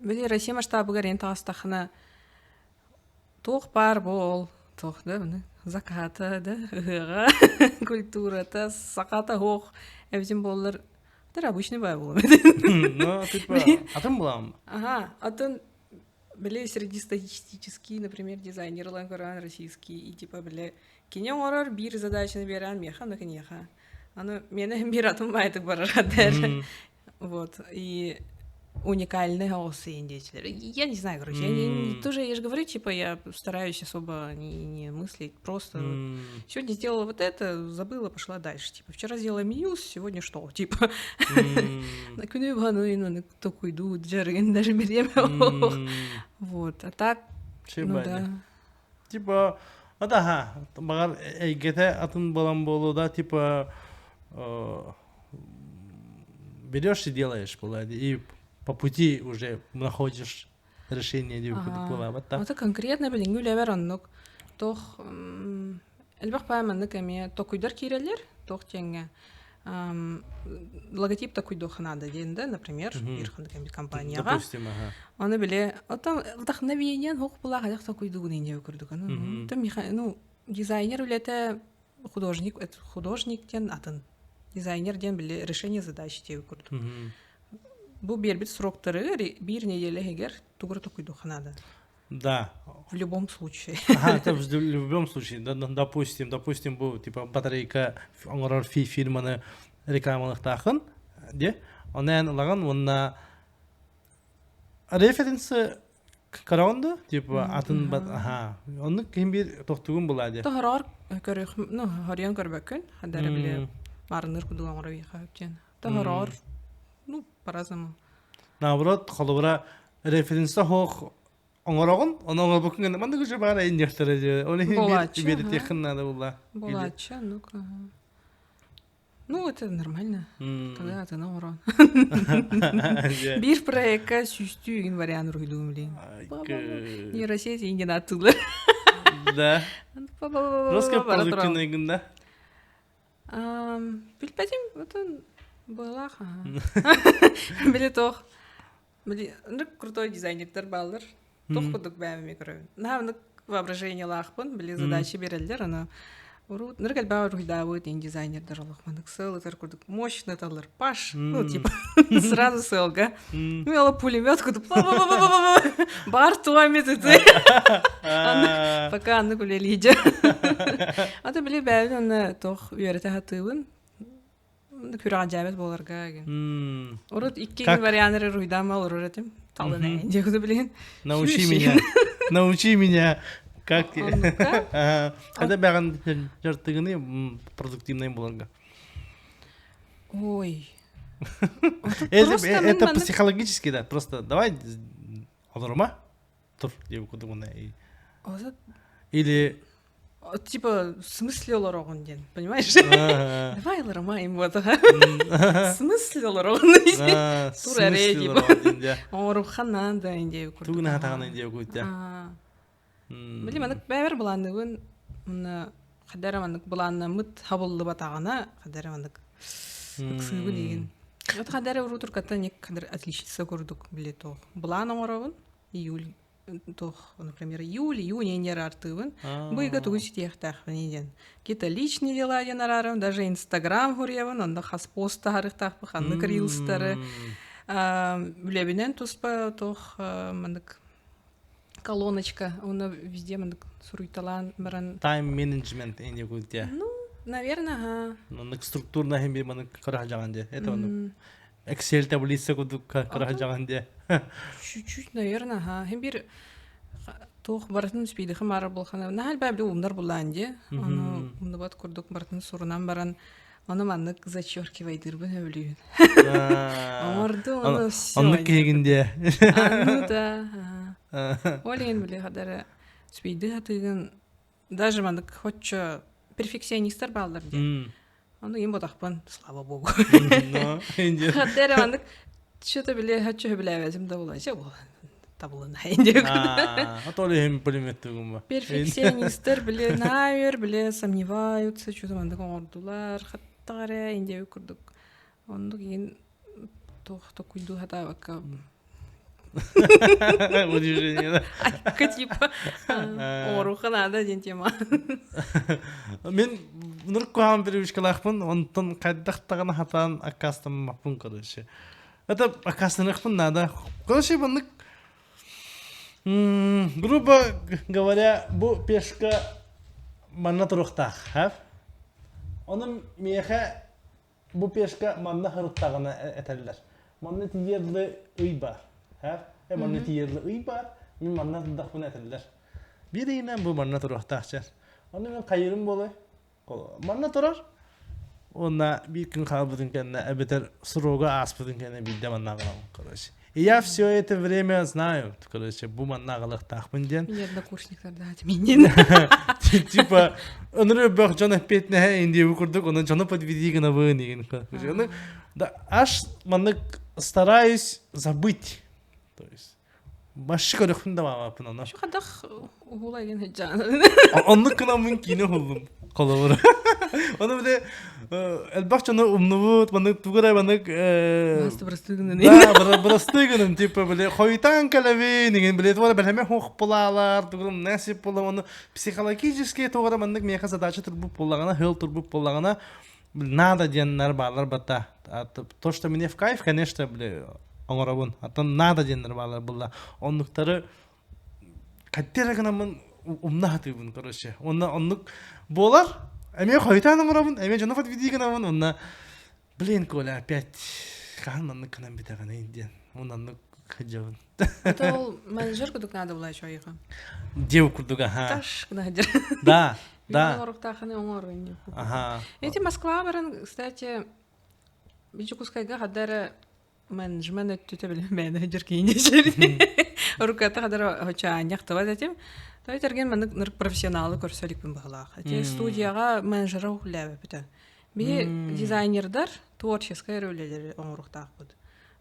били Россия масштабыгар эн таҕыстаххына туох баар буол туох да заката да ыһыаҕа культурата сахата суох эбитин буоллар это обычный бай буолуом Ну, типа, атын буолам. Ага, атын били среднестатистический, например, дизайнер ылан көрөн российский и типа били кини оҥорор биир задачаны биэрэн миэхэ аны киниэхэ аны миэнэ биир атын баайтык барар вот и уникальный голос индейцев. Я не знаю, короче, я не, тоже, я же говорю, типа, я стараюсь особо не мыслить, просто сегодня сделала вот это, забыла, пошла дальше. Типа, вчера сделала минус, сегодня что? Типа, на күнү такой дьарыгын даже берем. Вот, а так, ну да. Типа, адаха, баҕар эйгэтэ атын балан буолуо да, типа, берешь и делаешь, была, и по пути уже находишь решение диэбит курдук буолаабат да. Это конкретно билиҥҥи үлэбэр оннук туох элбэх баай маннык эмиэ токуйдар киирэллэр туох диэҥҥэ логотип такуйдуохха наада диэн да например биир ханнык компанияҕа Допустим, ага. Ону били оттон вдохновениен хуох булаах айах такуйдугун инде курдук ну дизайнер үлэтэ художник это художник диэн атын дизайнер диэн били решение задач диэби курдук бу биэрбит сроктары биир неделя иһигэр тугура токуйдуохха наада Да. В любом случае. Ага, это в любом случае. Допустим, допустим, бу типа батарейка оҥорор фирманы рекламалыктаахын, де, онон ылаҕын уонна референсы. Караон да? Типа атын бат аха. Оннук ким бир тохтугун була де. Тоһороор көрөх ну хорьон көрбөккүн хадара биле марыныр кудук оҥоро хаптен. Тоһороор ну по-разному. Наоборот, холобура референса хоох оҥороҕун, ону оҥорбуккун гына маннык уже баара инньэхтэрэ дьэ. Ол иһин Буолааччы, биир биэрэтиэххин наада буолла. Буолааччы, ну-ка. Ну, это нормально. Когда атын оҥорон. Биир проекка сүүстүү игин вариант уруһуйдуум билин. Нейросеть ингин аттылар. Да. Русская продуктивная да? Билбэтим, отон быылаах. Били тох. Били, крутой дизайнердер баалар. Туох курдук бэйэм эмиэ көрөбүн. Наһаа оннук воображениелаахпын, били задача биэрэллэр, аны урут нырык элбэх уруһуйдаабыт ин дизайнердар олох маннык сыал ытар курдук мощно ыталлар паш, ну типа сразу сыалга. Ну я пулемет курдук бар туами ты пока аннык үлэлиидьэ. Ата били бэйэбин онно туох үөрэтэ сатыыбын Күрэҕэлдьээбэт буоларга эгин. Урут икки варианнары уруһуйдаан олорор этим. Талын эйин диэхүтэ билигин. Научи меня. Научи меня. Как Когда бэҕэн жартыгыны продуктивный буоларга. Ой. Это психологически, да. Просто давай олорума. Тур диэбит курдук Или типа в смысле олороҕун диэн понимаешь давай олоромайым вот в смысле олороҕун тур эрэ типа оҥоруха надо диэбит курдук тугун хатаҕын диэбит курдук били маннык бэйэбэр былаанныыбын уонна хайда эрэ маннык былааннаммыт хабыллыбатаҕына хайда эрэ маннык ыксыыбын игин вот хайда эрэ уруу туркаттан ник отличница курдук били туох былаан оҥоробун июль туох, например, июль, июнь иэннэр артыыбын. Бу ыйга тугу ситиэхтээхпиний диэн. Какие-то личные дела диэн араарым, даже Инстаграм хуруйабын, онно хас пост таһарыахтаахпын, ханнык рилстары. Үлэбинэн туспа туох маннык колоночка, онно везде маннык суруйталаан баран. Time management инде культя. Ну, наверное, ага. Маннык структурно хим бир маннык кыраһа дьаҕан Это маннык Excel таблица курдук кыраһа дьаҕан Чуть-чуть, наверное, ага. Хим бир туох барытын спидихи маар булхана. Наһаа элбээ били умнар булаан дии. Ону умнубат курдук барытын сурунан баран ону маннык зачеркивайдырбын сөбүлүүбүн. Оҥорду ону все. Оннук киһигин диэ. Ну да. Ол иһин били хадары спиди хатыгын даже маннык хоччо перфекционисттар бааллар диэн. Ону им ботахпын, слава богу. Хадары маннык что-то били хочу сөбүлээбэтим да буолан чэ буолан табылына диэк. А то иһин пулеметтугум Перфекционисттар били наайыр, били сомневаются, что-то маннык оҥордулар, хаттаҕара индиэбит курдук. Оннук иин туох токуйдуу сатаабакка Выдвижение, Айка типа оҥоруохха наада диэн тема. Мин нур куһаҕан привычкалаахпын, онтон хайдах даҕаны хатаан аккаастаммаппын короче. Это аккаастаныахпын наада. Короче, маннык грубо говоря, бу пешка манна туруохтаах, Ону миэхэ Бу пешка манна сырыттаҕына этэллэр. Манна тиийэр ый баар. Э манна тиийэр ый баар. Мин манна сырдахпына этэллэр. Биир ыйынан бу манна туруохтаах чэр. Ону мин хайырым буолуой? Манна турар. Уонна биир күн хаалбытын кэннэ эбэтэр срога ааспытын кэннэ биирдэ манна аҕалабын короче. И я все это время знаю, короче, бу манна аҕалыахтаахпын диэн. Меня однокурсниктар да миннин. Типа, ыныры бөх дьон эппиэтинэһэ индиэбу курдук, оны дьону подведи гынабын деген. Оны да аж маннык стараюсь забыть. То есть башшы көрөхпүн да баабаппын ону. Şu хадах уһула деген хыджаан. Оннук гынаммын киинэ уһуллум холобура. Ону биле элбэх дьону умнубут, маннык тугу эрэ маннык Басты бырастыы гынан. Да, бырастыы гынан типа биле хойутаан кэлэбин деген биле тугу эрэ бэлэмэ хуох булаалар, тугу нэсип була ону психологически тугу эрэ маннык миэхэ задача турбут буоллаҕына, хыл турбут буоллаҕына надо диэннэр баалар бата. То, что мне в кайф, конечно, бile оҥоробун. Аттан надо диэннэр баалар булла. Оннуктары хаттера гынаммын умна хатыыбын, короче. Онна оннук буолар. Эмиэ хойутаан оҥоробун, эмиэ дьону подведи гынабын. Онна, блин, Коля, опять хаһан маннык гынан бүтэҕиний диэн. Оннук. Хыдьабын. Это ол менеджер курдук надо было человека. Дев курдук, ага. Таш гына Да, да. Оҥоруктаахыны оҥор Ага. Эти Москва баран, кстати, Дьокуускайга хадда эрэ менеджмент өттүтэ билим менеджер киинэ Руката хадара хочаанньах тыва этим. Той терген маннык нырк профессионалы көрсө иликпин быһылаах. Эти студияга менеджера уһуллээбэппитэ. Би дизайнердар творческай рөлелери оҥоруктаахпыт.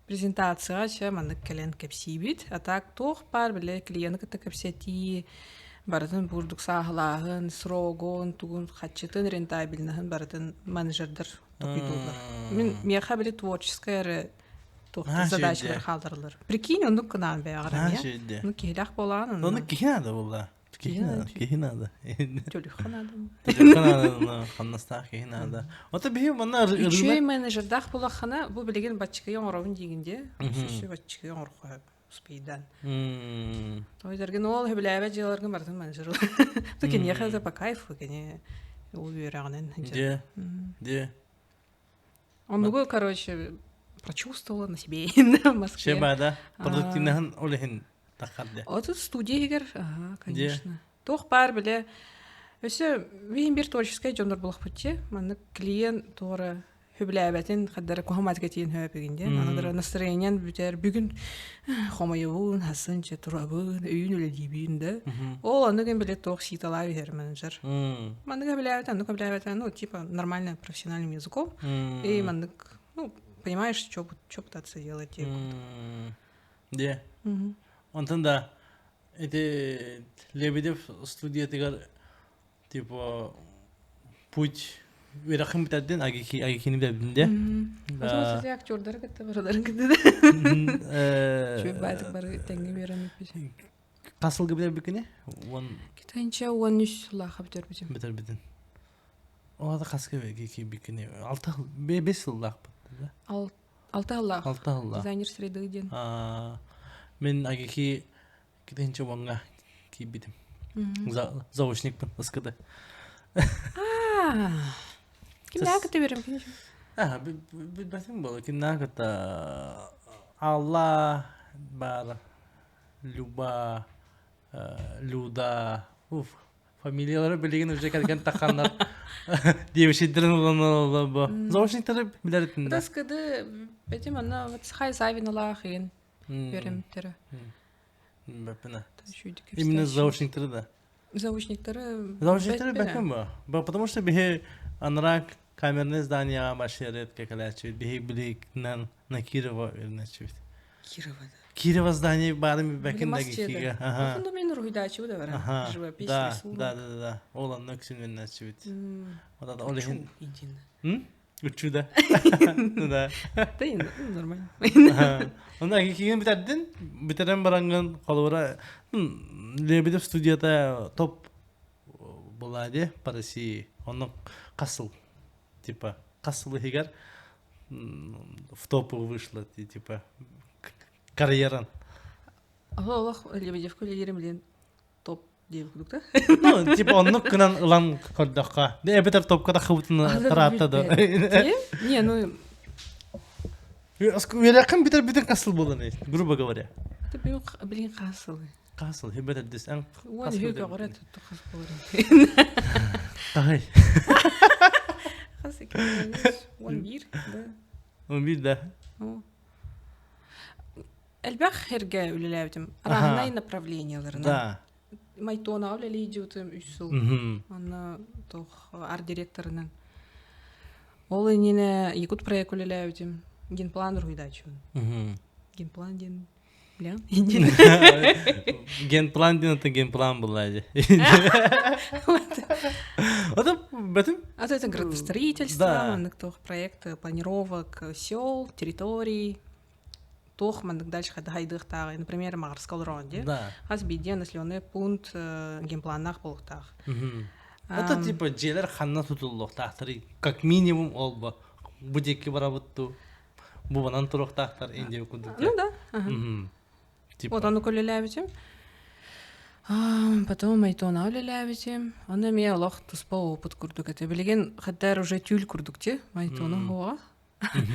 Презентацияҕа чэ маннык кэлэн кэпсиибит. А так туох баар бile клиены кытта кэпсэтии, барытын бурдук сааһылааһын, срогун, тугун хаччытын, рентабельноһын барытын менеджердэр токуйдууллар. Мин миэхэ били творческай эрэ туох задачалар хаалларылар. Прикинь, оннук гынаан бэйэҕэр эмиэ. Ну киһилээх буолаан онно. Киһи надо буолла. Киһи надо, киһи надо. Төлүөххэ надо. Төлүөххэ надо, хамнастаах киһи надо. Ото биһи манна Үчүгэй менеджердаах буолаххына, бу билигин баччыкый оҥоробун диигин дии. Сүсү баччыкый оҥороххо успейдан. Тойдергин ол хөбүлээбэт дьыаларгын барытын менеджер. Ту киниэхэ это по кайфу, кини ол үөрэҕинэн. Де, де. Оннугу, короче, прочувствовала на себе в Москве. Шеба, да? Продуктивнаһын ол иһин таххар Отут студия иһигэр, ага, конечно. Туох баар биле өссө биһин бир творческай дьоннор булахпыт че маннык клиент туора хүблээбэтин хаддара кухаматка тиин хөпүгүн диэн анадара настроениен бүтэр бүгүн хомойобун хасын че турабын өйүн үлэлиибин да ол аны кем биле туох ситалаа иһэр менеджер маннык билээбэт аннык билээбэт ну типа нормально профессиональным языком и маннык ну понимаешь что что пытаться делать Де. Онтон да эти Лебедев студиятыгар типа путь үөрэххин бүтэрдин агикини бүтэрдин де. Да. Сизи актердары кытта бараларын кытта. Чү байтык бары тэҥҥэ биэрэмиппит. Хас сылга бүтэрбиккини? Уон Китайынча 13 сыллаахха бүтэрбитим. Бүтэрбитин. Оҕата хаска киирбиккини? Алта бес сыллаахпыт да? Алта сыллаах. Алта сыллаах. Дизайнер среды диэн. Мин агики китинче уонга киирбитим. Заочникпын ыскыды. Кимнээх кытта берем? Аа, билбэтим буола. Кимнээх кытта Алла бар, Люба, Люда, уф, Фамилиялары билигин уже кэргэн тахханнар диэбишиддерин улан бу. Заочниктары билэр этин да. Таскыды бетим анна вот хай Савиналаах иин беремтері. Бэппина. Именно заочниктары да. Заочниктары. Заочниктары бэккэн бу. Потому что биһи анараа камерное здание машина редко кэлээччибит. Биһи билигинэн на Кирова вернеччибит. Кирова да. Кирова здание баарын бэкин да кига. Ага. мен уруһуйдааччыбыт да бара. Живопись, да, да, да, да. Ол онно үксүн Вот ол иһин. Учу да. Да. Да, нормально. Онно кигин бүтэрдин, бүтэрэн барангын холобура Лебедев студията топ была де по России. Онно хас типа хас сыл иһигэр в топу вышла типа карьеран. Олох Лебедевка үлэлиирим билин топ диэбит курдук да? Ну, типа оннук гынан ылан көрдөххө. Эбэтэр топка тахыбытын тараатта да. Не, ну Үөрэххин бүтэр бүтүн хас сыл буолан грубо говоря. Это билин хас сыл. Хас сыл, хибэтэрдис эн Уон үһү көҕөрө тутту хас буолар. Тахай. Хас 11 да. 11 да. Элбэх эргэ үлэлээбитим. Разные направленияларынан. Да. Майтонаҕа үлэлии үс сыл. Онно туох арт-директорынан. Ол иннинэ Якут проект үлэлээбитим. Генплан уруһуйдааччыбын. Генплан диэн Генплан диэн это генплан была же. Это бэтим? А то это градостроительство, маннык туох проект планировок сел, территорий, туох маннык дальше хайдыахтааҕы, например, Маҕарска олороҕун дии. Хас биирдии населенный пункт генпланнаах буолуохтаах. Это типа дьиэлэр ханна тутуллуохтаахтарый? Как минимум ол бу. Бу диэки барабыт туу. Бубанан туруохтаахтар индия курдук. Ну да. Типа. Вот ону үлэлээбитим. Потом Айтона үлэлээбитим. Аны эмиэ олох туспа опыт курдук этэ. Билигин хаттар уже тюль курдук те. Айтона хоа.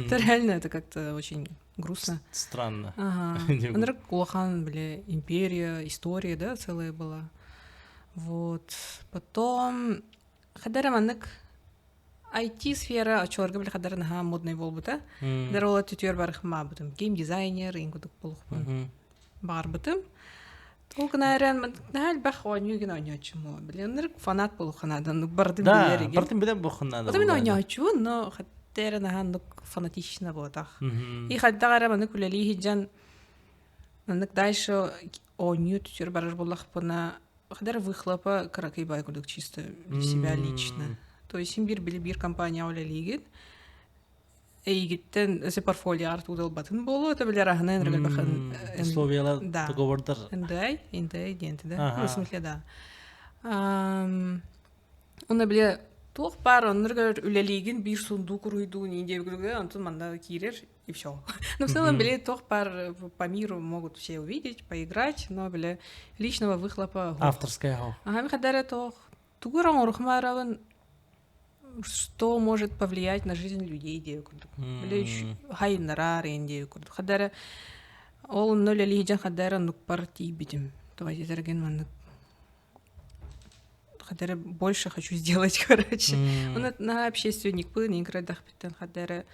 Это реально, это как-то очень грустно. Странно. Ага. Ынырык улахан, били, империя, история, да, целая была. Вот. Потом хадара маннык IT-сфера очуорга били хадара наһаа модный буолбута. Дар ола түтүөр барыхмаабытым. Геймдизайнер, ингудук булухпун баарбытым. Ол гына эрэн наһаа элбэх оонньуу гына оонньооччум. Били ынырык фанат буолухханадан бардым Да, билэр бартын билэр буолуххунаада. Ото мин оонньооччубун, но хатта эрэ наһаа оннук фанатично буотах. И хайдах эрэ маннык үлэлии сылдьан маннык дальше оонньуу түтүр барар буоллахпына хадара выхлопа кыракый бай курдук чисто для себя лично. То есть син биир били биир компанияҕа үлэлиигит эйигиттэн өсө портфолиоҕар туудалбатын буолуо это билэр аһынан эргэлбэхэн Условиялар договордар Индай, индай диэн да. Ну, в смысле, да. Уна биле туох баар оннур үлэлиигин биир сундук уруйдуун диэбигилге онтун манна киирэр и все. Но в целом биле туох баар по миру могут все увидеть, поиграть, но биле личного выхлопа авторская. Ага, михадаре туох тугур оҥорухмаарабын что может повлиять на жизнь людей диэби курдук. Били хайыннараар эн диэби курдук. Хадара ол онно үлэлиһдьэн хадара оннукпар тиийбитим. Давайте терген маннык хадара больше хочу сделать, короче. Оны на общественникпын, инкрадахпиттен хадара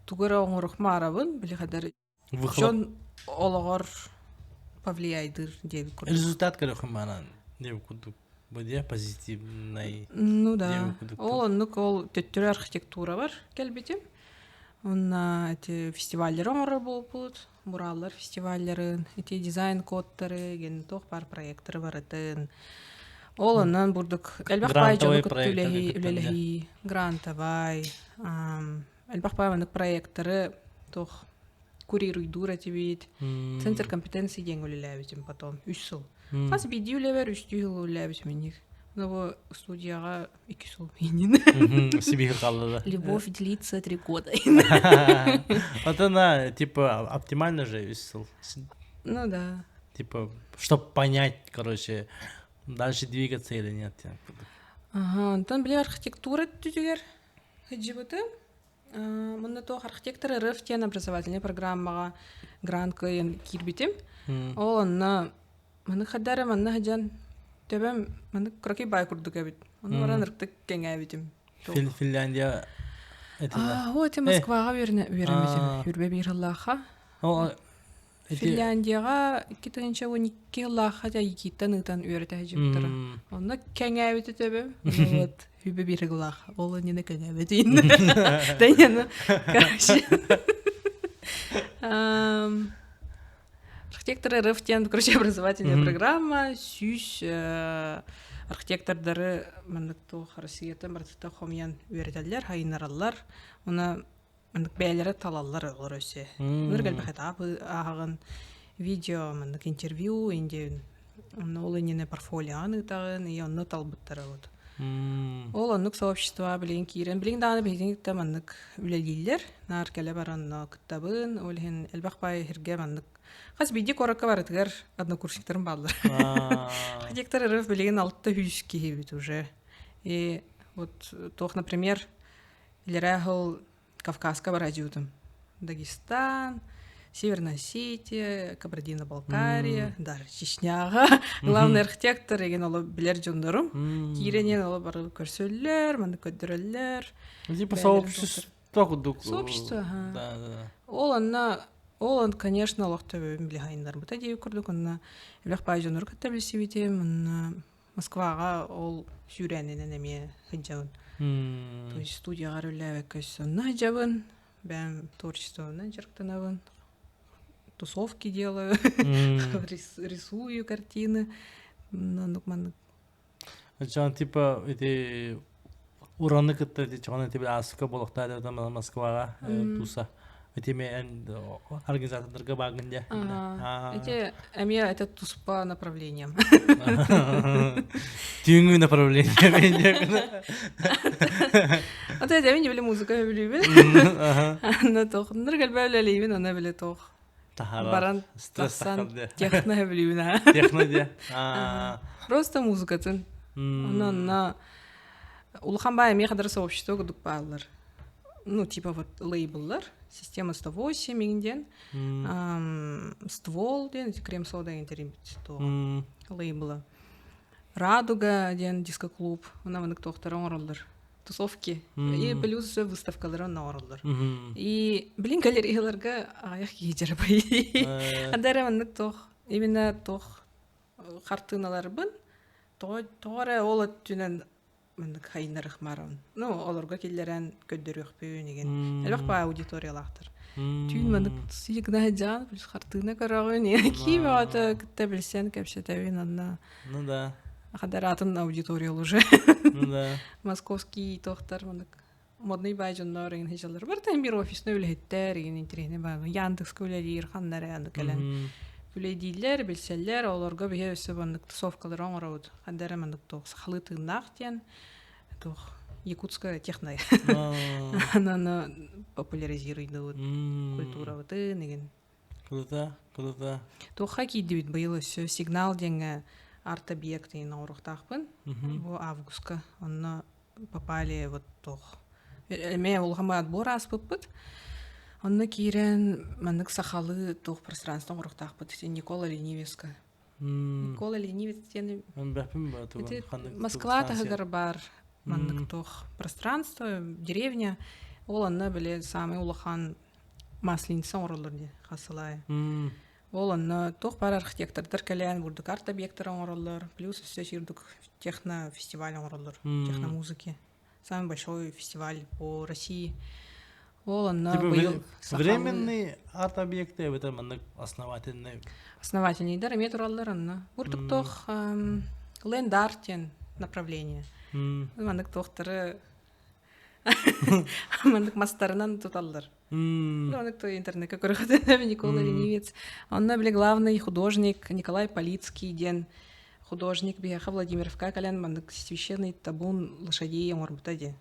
тугара оҥорухмаарабын, били хадара дьон олоҕор повлияйдыр диэбит курдук. Результат көрөхүмманан диэбит курдук. Бу позитивный. Ну да. Ол оннук ол төттөрү архитектура бар кэлбитим. Онна эти фестиваллары оҥорор буолбут, мураллар фестивалларын, эти дизайн кодтары, ген туох бар проекторы барытын. Ол оннан бурдук элбэх баай дьону кытта үлэлэһии, грантовай, элбэх баай маннык проекторы туох курируйдуур этибит. Центр компетенции диэн үлэлээбитим потом үс сыл. Хас биирдии үлэбэр үстүү сыл үлэлээбитим инник. Но бу студияҕа икки сыл иннин. Сибиир хаалла да. Любовь длится 3 года. Вот она, типа, оптимально же үс сыл. Ну да. Типа, чтобы понять, короче, дальше двигаться или нет. Ага, онтон били архитектура түтүгэр сылдьыбытым. Мунна туох архитектор РФ диэн образовательнай программаҕа грант кыайан киирбитим. Ол онно маны хадара манна сылдьан төбөм маны кыракый баай курдук эбит. Ону баран ырыктык кэҥээбитим. Финляндия этилэ. Оо, ити Москваҕа үөрэммитим. Үрбэ биир сыллаахха. Финляндияҕа 2012 сыллаахха дьайгиттан ыытан үөрэтэ сылдьыбыттара. Онно кэҥээбитэ төбөм. Вот, хүбэ биир сыллаах. Ол иннинэ кэҥээбэтин. Да не, ну, короче. Архитектор РФ диэн, короче, образовательная программа, сүүс архитектордары маннык туох Россияттан барытыттан хомуйан үөрэтэллэр, хайыннараллар. Уна маннык бэйэлэрэ талаллар олор өссө. Ынырык элбэх этап ааһаҕын, видео, маннык интервью, инде онно ол иннинэ портфолиоҕын ыытаҕын, и онно талбыттара вот. Ол оннук сообщество билигин киирэн, билигин даҕаны биһигини кытта маннык үлэлииллэр. Наар кэлэ баран онно кыттабын, ол иһин элбэх баай эһиргэ маннык хас биирдии куоракка барытыгар однокурсниктарым бааллар. Архитектор РФ билигин 600 киһибит уже. И вот туох, например, Илэрээ сыл Кавказка бараадьыбытым. Дагестан, Северная Осетия, Кабардино-Балкария, даже Чечняҕа. Главный архитектор еген оло билэр дьоннорум. Киирэнин оло бары көрсөллөр, манны көрдөрөллөр. Типа сообщество курдук. Сообщество, ага. Да, да. Ол онно ол он, конечно, олох төбөбүн били хайыннарбыта дии курдук онно элбэх баай дьоннору кытта билсибитим, онно Москваҕа ол сүүрээнинэн эмиэ сылдьабын. То есть студияҕа үлэлээбэккэ өссө онно сылдьабын, бэйэм творчествонан дьарыктанабын, тусовки делаю, рисую картины, оннук маннык. Дьон типа ити ураны кытта ити чоҕон ити ааска буолуохтаах Москваҕа туса ити эн организатордарга баагын дьэ. Эти эмиэ это туспа направлением. Түүҥҥү направление. Ата эдэмин били музыка билибин. Анна тох ныр кэлбэ үлэлиибин, ана биле тох. Баран тахсан техно билибин а. Техно дьэ. Просто музыкатын. Онно онно улахан баай эмиэ хадара сообщество курдук бааллар. Ну, типа вот лейбллар, система 108 иҥин диэн, ствол диэн, крем-сода диэн тэрийбит лейбла. Радуга диэн диско-клуб, онно маннык туохтары оҥороллор. Тусовки. И плюс выставкалары онно оҥороллор. И билин галереяларга аҕыйах киһи дьарбай. Анда маннык туох, именно туох хартыыналарбын тоҕо тоҕо эрэ ол өттүнэн маннык хайыннарыхмаарабын. Ну, олорго киллэрэн көрдөрүөхпүн игин. Элбэх баа аудиториялаахтар. Түүн маннык сыйыгына сылдьаҕын, плюс хартыына көрөҕүн, кии бөҕөтө кытта билсэн кэпсэтэбин онно. Ну да. Хадар атын аудитория уже. Ну да. Московский туохтар маннык модный баай дьоннор игин сылдьаллар. Барыта бир офисный үлэһиттэр игин интэриэһинэй баа. Яндекска үлэлиир ханна эрэ аны кэлэн үлэйдииллэр, билсэллэр, олорго биһи өссө маннык тусовкалары оҥоробут. Ханна эрэ маннык туох сахалыы тыыннаах диэн туох якутская техно аны популяризируйдубут культурабытын игин. Круто, круто. Туохха киирдибит быйыл өссө сигнал диэҥҥэ арт-объект диэн оҥоруохтаахпын. Бу августка онно попали вот туох эмиэ улахан отбор ааспыппыт. Онно киирэн маннык сахалыы туох пространство оҥоруохтаахпыт. Никола Ленивецка. Никола Ленивец диэн Москва таһыгар баар маннык туох пространство, деревня. Ол онно били самый улахан масленица оҥороллор дии хасылай. Ол онно туох баар архитектордар кэлэн бурдук арт-объектары оҥороллор, плюс өссө сирдук техно-фестиваль оҥороллор, техно-музыки. Самый большой фестиваль по России. Ол онно Типа быйыл временный арт-объекты эбэтэр маннык основательный. Основательныйдар эмиэ тураллар онно. Бурдук туох ленд-арт диэн направление. Маннык туохтары Маннык мастарынан туталлар. Маннык то интернетке көрөхөтүнэ Никола Ленивец. Онно били главный художник Николай Полицкий диэн художник биһиэхэ Владимировка кэлэн маннык священный табун лошадей оҥорбута диэн.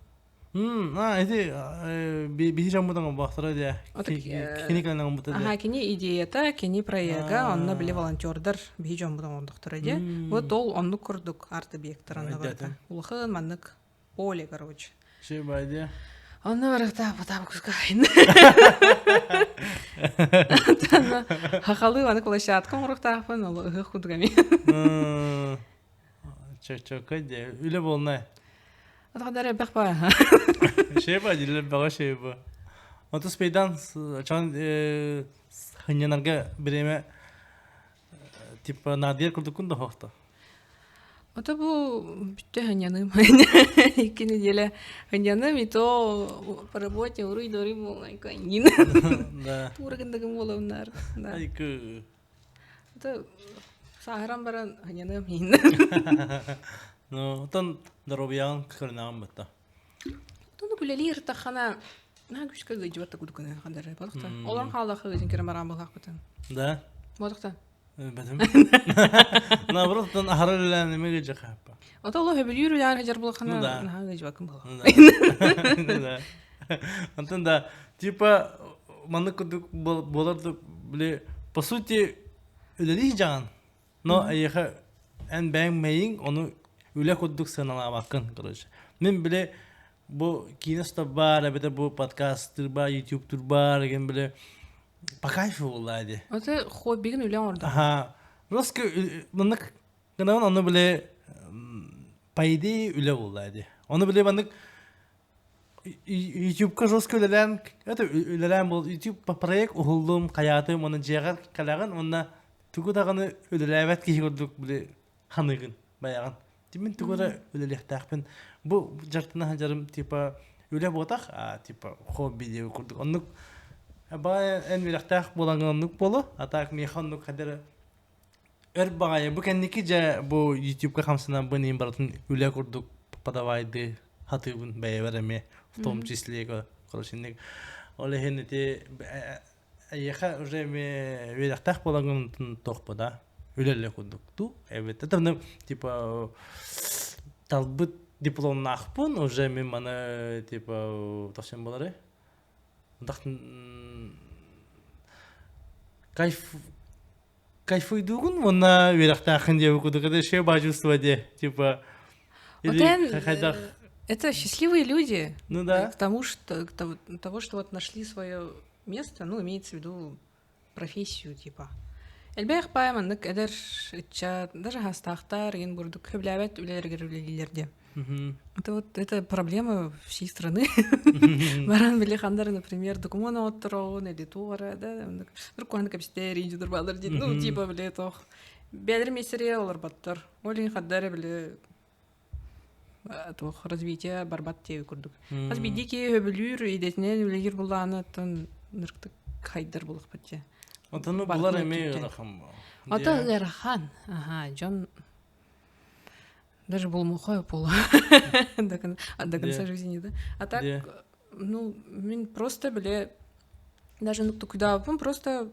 А, эти биһи дьоммутун оҥорбохторо дии. Кини кэлэн оҥорбута дии. Аха, кини идеята, кини проега, онно били волонтердар биһи дьоммутун оҥордохторо дии. Вот ол оннук курдук арт-объекттар онно барыта. Улахан маннык поле, короче. Шибайде. Онно барыта потапкускайын. Хахалы аны площадка оҥоруохтаахпын, ол ыһыах курдук эмиэ. Чөчөкө де үлэ болнай. Атаҕдар элбэх баа. Шеба дилер баҕа шеба. Оту спейдан чон хыннянарга биреме Типа наадыйар курдуккун да хоохто. Ото бу бүттэ ханьаным. Икки неделя ханьаным, и то по работе уруй дори буолайканнин. Да. Тура гындагым буолабыннар. Да. Айкы. Это сааһыран баран ханьаным иин. Ну, отон здоровьяҕын көрүнэҕин бытта. Отон үлэлиир таххана Наһаа күүскэ ыалдьыбат да курдук гынан хандар бодохто. Олорон хааллахха ыалдьан кирэн бараан буолаахпытын. Да. Бодохто. Бэтим. Наоборот, оттон аһара үлэлээн эмиэ ыалдьа хааппа. Ото олох өбүлүүр үлээн сылдьар буолаххына Ну да. наһаа ыалдьыбаккын буолуо. Ну да. Онтон да, типа маннык курдук буолар да, били, по сути, үлэлии дьаҕан. Но эйиэхэ эн бэйэҥ мэйиҥ ону үлэ курдук сыаналаабаккын, короче. Мин били бу киинэ баар эбэтэр бу подкастыр баар, ютубтур баар деген били по кайфу буолла ди. Это хоббигин үлэ оҥордо. Аха. Роско маннык гынан ону били по идее үлэ буолла ди. Ону били маннык Ютубка жестко үлэлээн это үлэлээн бол YouTube проект уһуллум, хайаатым, уонна дьиэҕэр кэлэҕин уонна тугу даҕаны үлэлээбэт киһи курдук били ханыгын байаҕын. Мин тугу эрэ үлэлиэхтээхпин. Бу дьартына сылдьарым типа үлэ буотах, а типа хобби диэби курдук. Оннук баҕа эн үөрэхтээх буолаҥҥын оннук буолуо, а так миэхэ оннук хадары өр баҕайы бу кэнники дьэ бу ютубка хамсанарбын иһин барытын үлэ курдук подавайды хатыыбын бэйэбэр эмиэ в том числе короче ол иһин ити эйиэхэ уже эмиэ үөрэхтээх буолаҥҥын туохпа да үлэлэ курдук ту эбит это типа талбыт дипломнаахпын уже мин маны типа тохсен болары кайф кайфуйдуугун уонна үөрэхтээххин диэбит курдук это еще баачувство диэ типа Отен хайдах. Это счастливые люди. Ну да. К тому, что, к того, того, что вот нашли свое место, ну, имеется в виду профессию, типа. Элбэх баай маннык эдэр ыччат, даже хастаахтар иин бурдук хөблээбэт үлэлэригэр үлэлиилэр диye. Это вот это проблема всей страны. Баран били хандар, например, документ оттороон или туора, да, рукуан кэпсэтэр инжи турбалар диэн, ну, типа, били, тох. Бэлэр мессере олорботтор. Ол иһин хаддары били туох развитие барбат диэби курдук. Хас биирдии киһи хөбүлүүр идэтинэн үлэлиир буллааны оттон нырктык хайдар булахпыт дьэ. Отону булар эмиэ ыарахан бо. Ото ыарахан. Аха, дьон даже булмухой пола до конца жизни, да. А так, ну, мин просто биле даже ну куда просто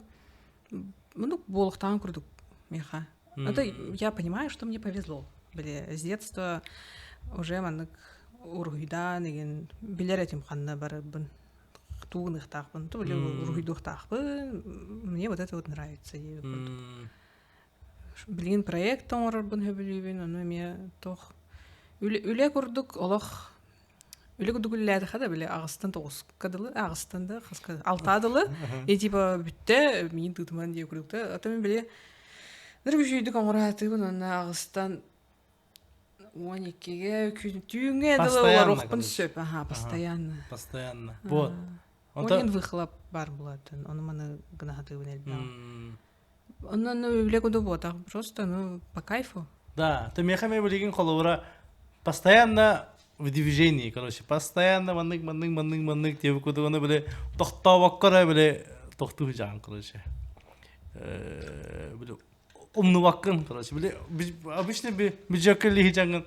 ну буолуохтааҕын курдук миэхэ. Это я понимаю, что мне повезло. Били с детства уже маннык уруһуйдаан игин билэр этим ханна барарбын туугуныахтаахпын ту били уруһуйдуохтаахпын мне вот это вот нравится диэбит курдук билигин проект оҥорорбун сөбүлүүбүн ону эмиэ туох үлэ курдук олох Үлэ курдук үлэлээтэххэ да били аҕыстан тоҕуска дылы, аҕыстан да хаска алтаа дылы и типа бүттэ миин тыытыман диye курдук да ата мин били нырык үчүйдүк оҥораатыыбын уонна аҕыстан 12-ге түүҥҥэ дылы олоруохпун сөп аха постоянно постоянно вот Онтон выхлоп бар булатын ону маны гына сатыыбын элбэҕи Онон үлэ куду буотах просто ну по кайфу. Да, ты меха ме билигин холобура постоянно в движении, короче, постоянно маннык маннык маннык маннык диэби кудугуну били тохтообокко били тохтуу жаан короче. Били умнубаккын, короче, били обычно бюджетка лиһи жаңын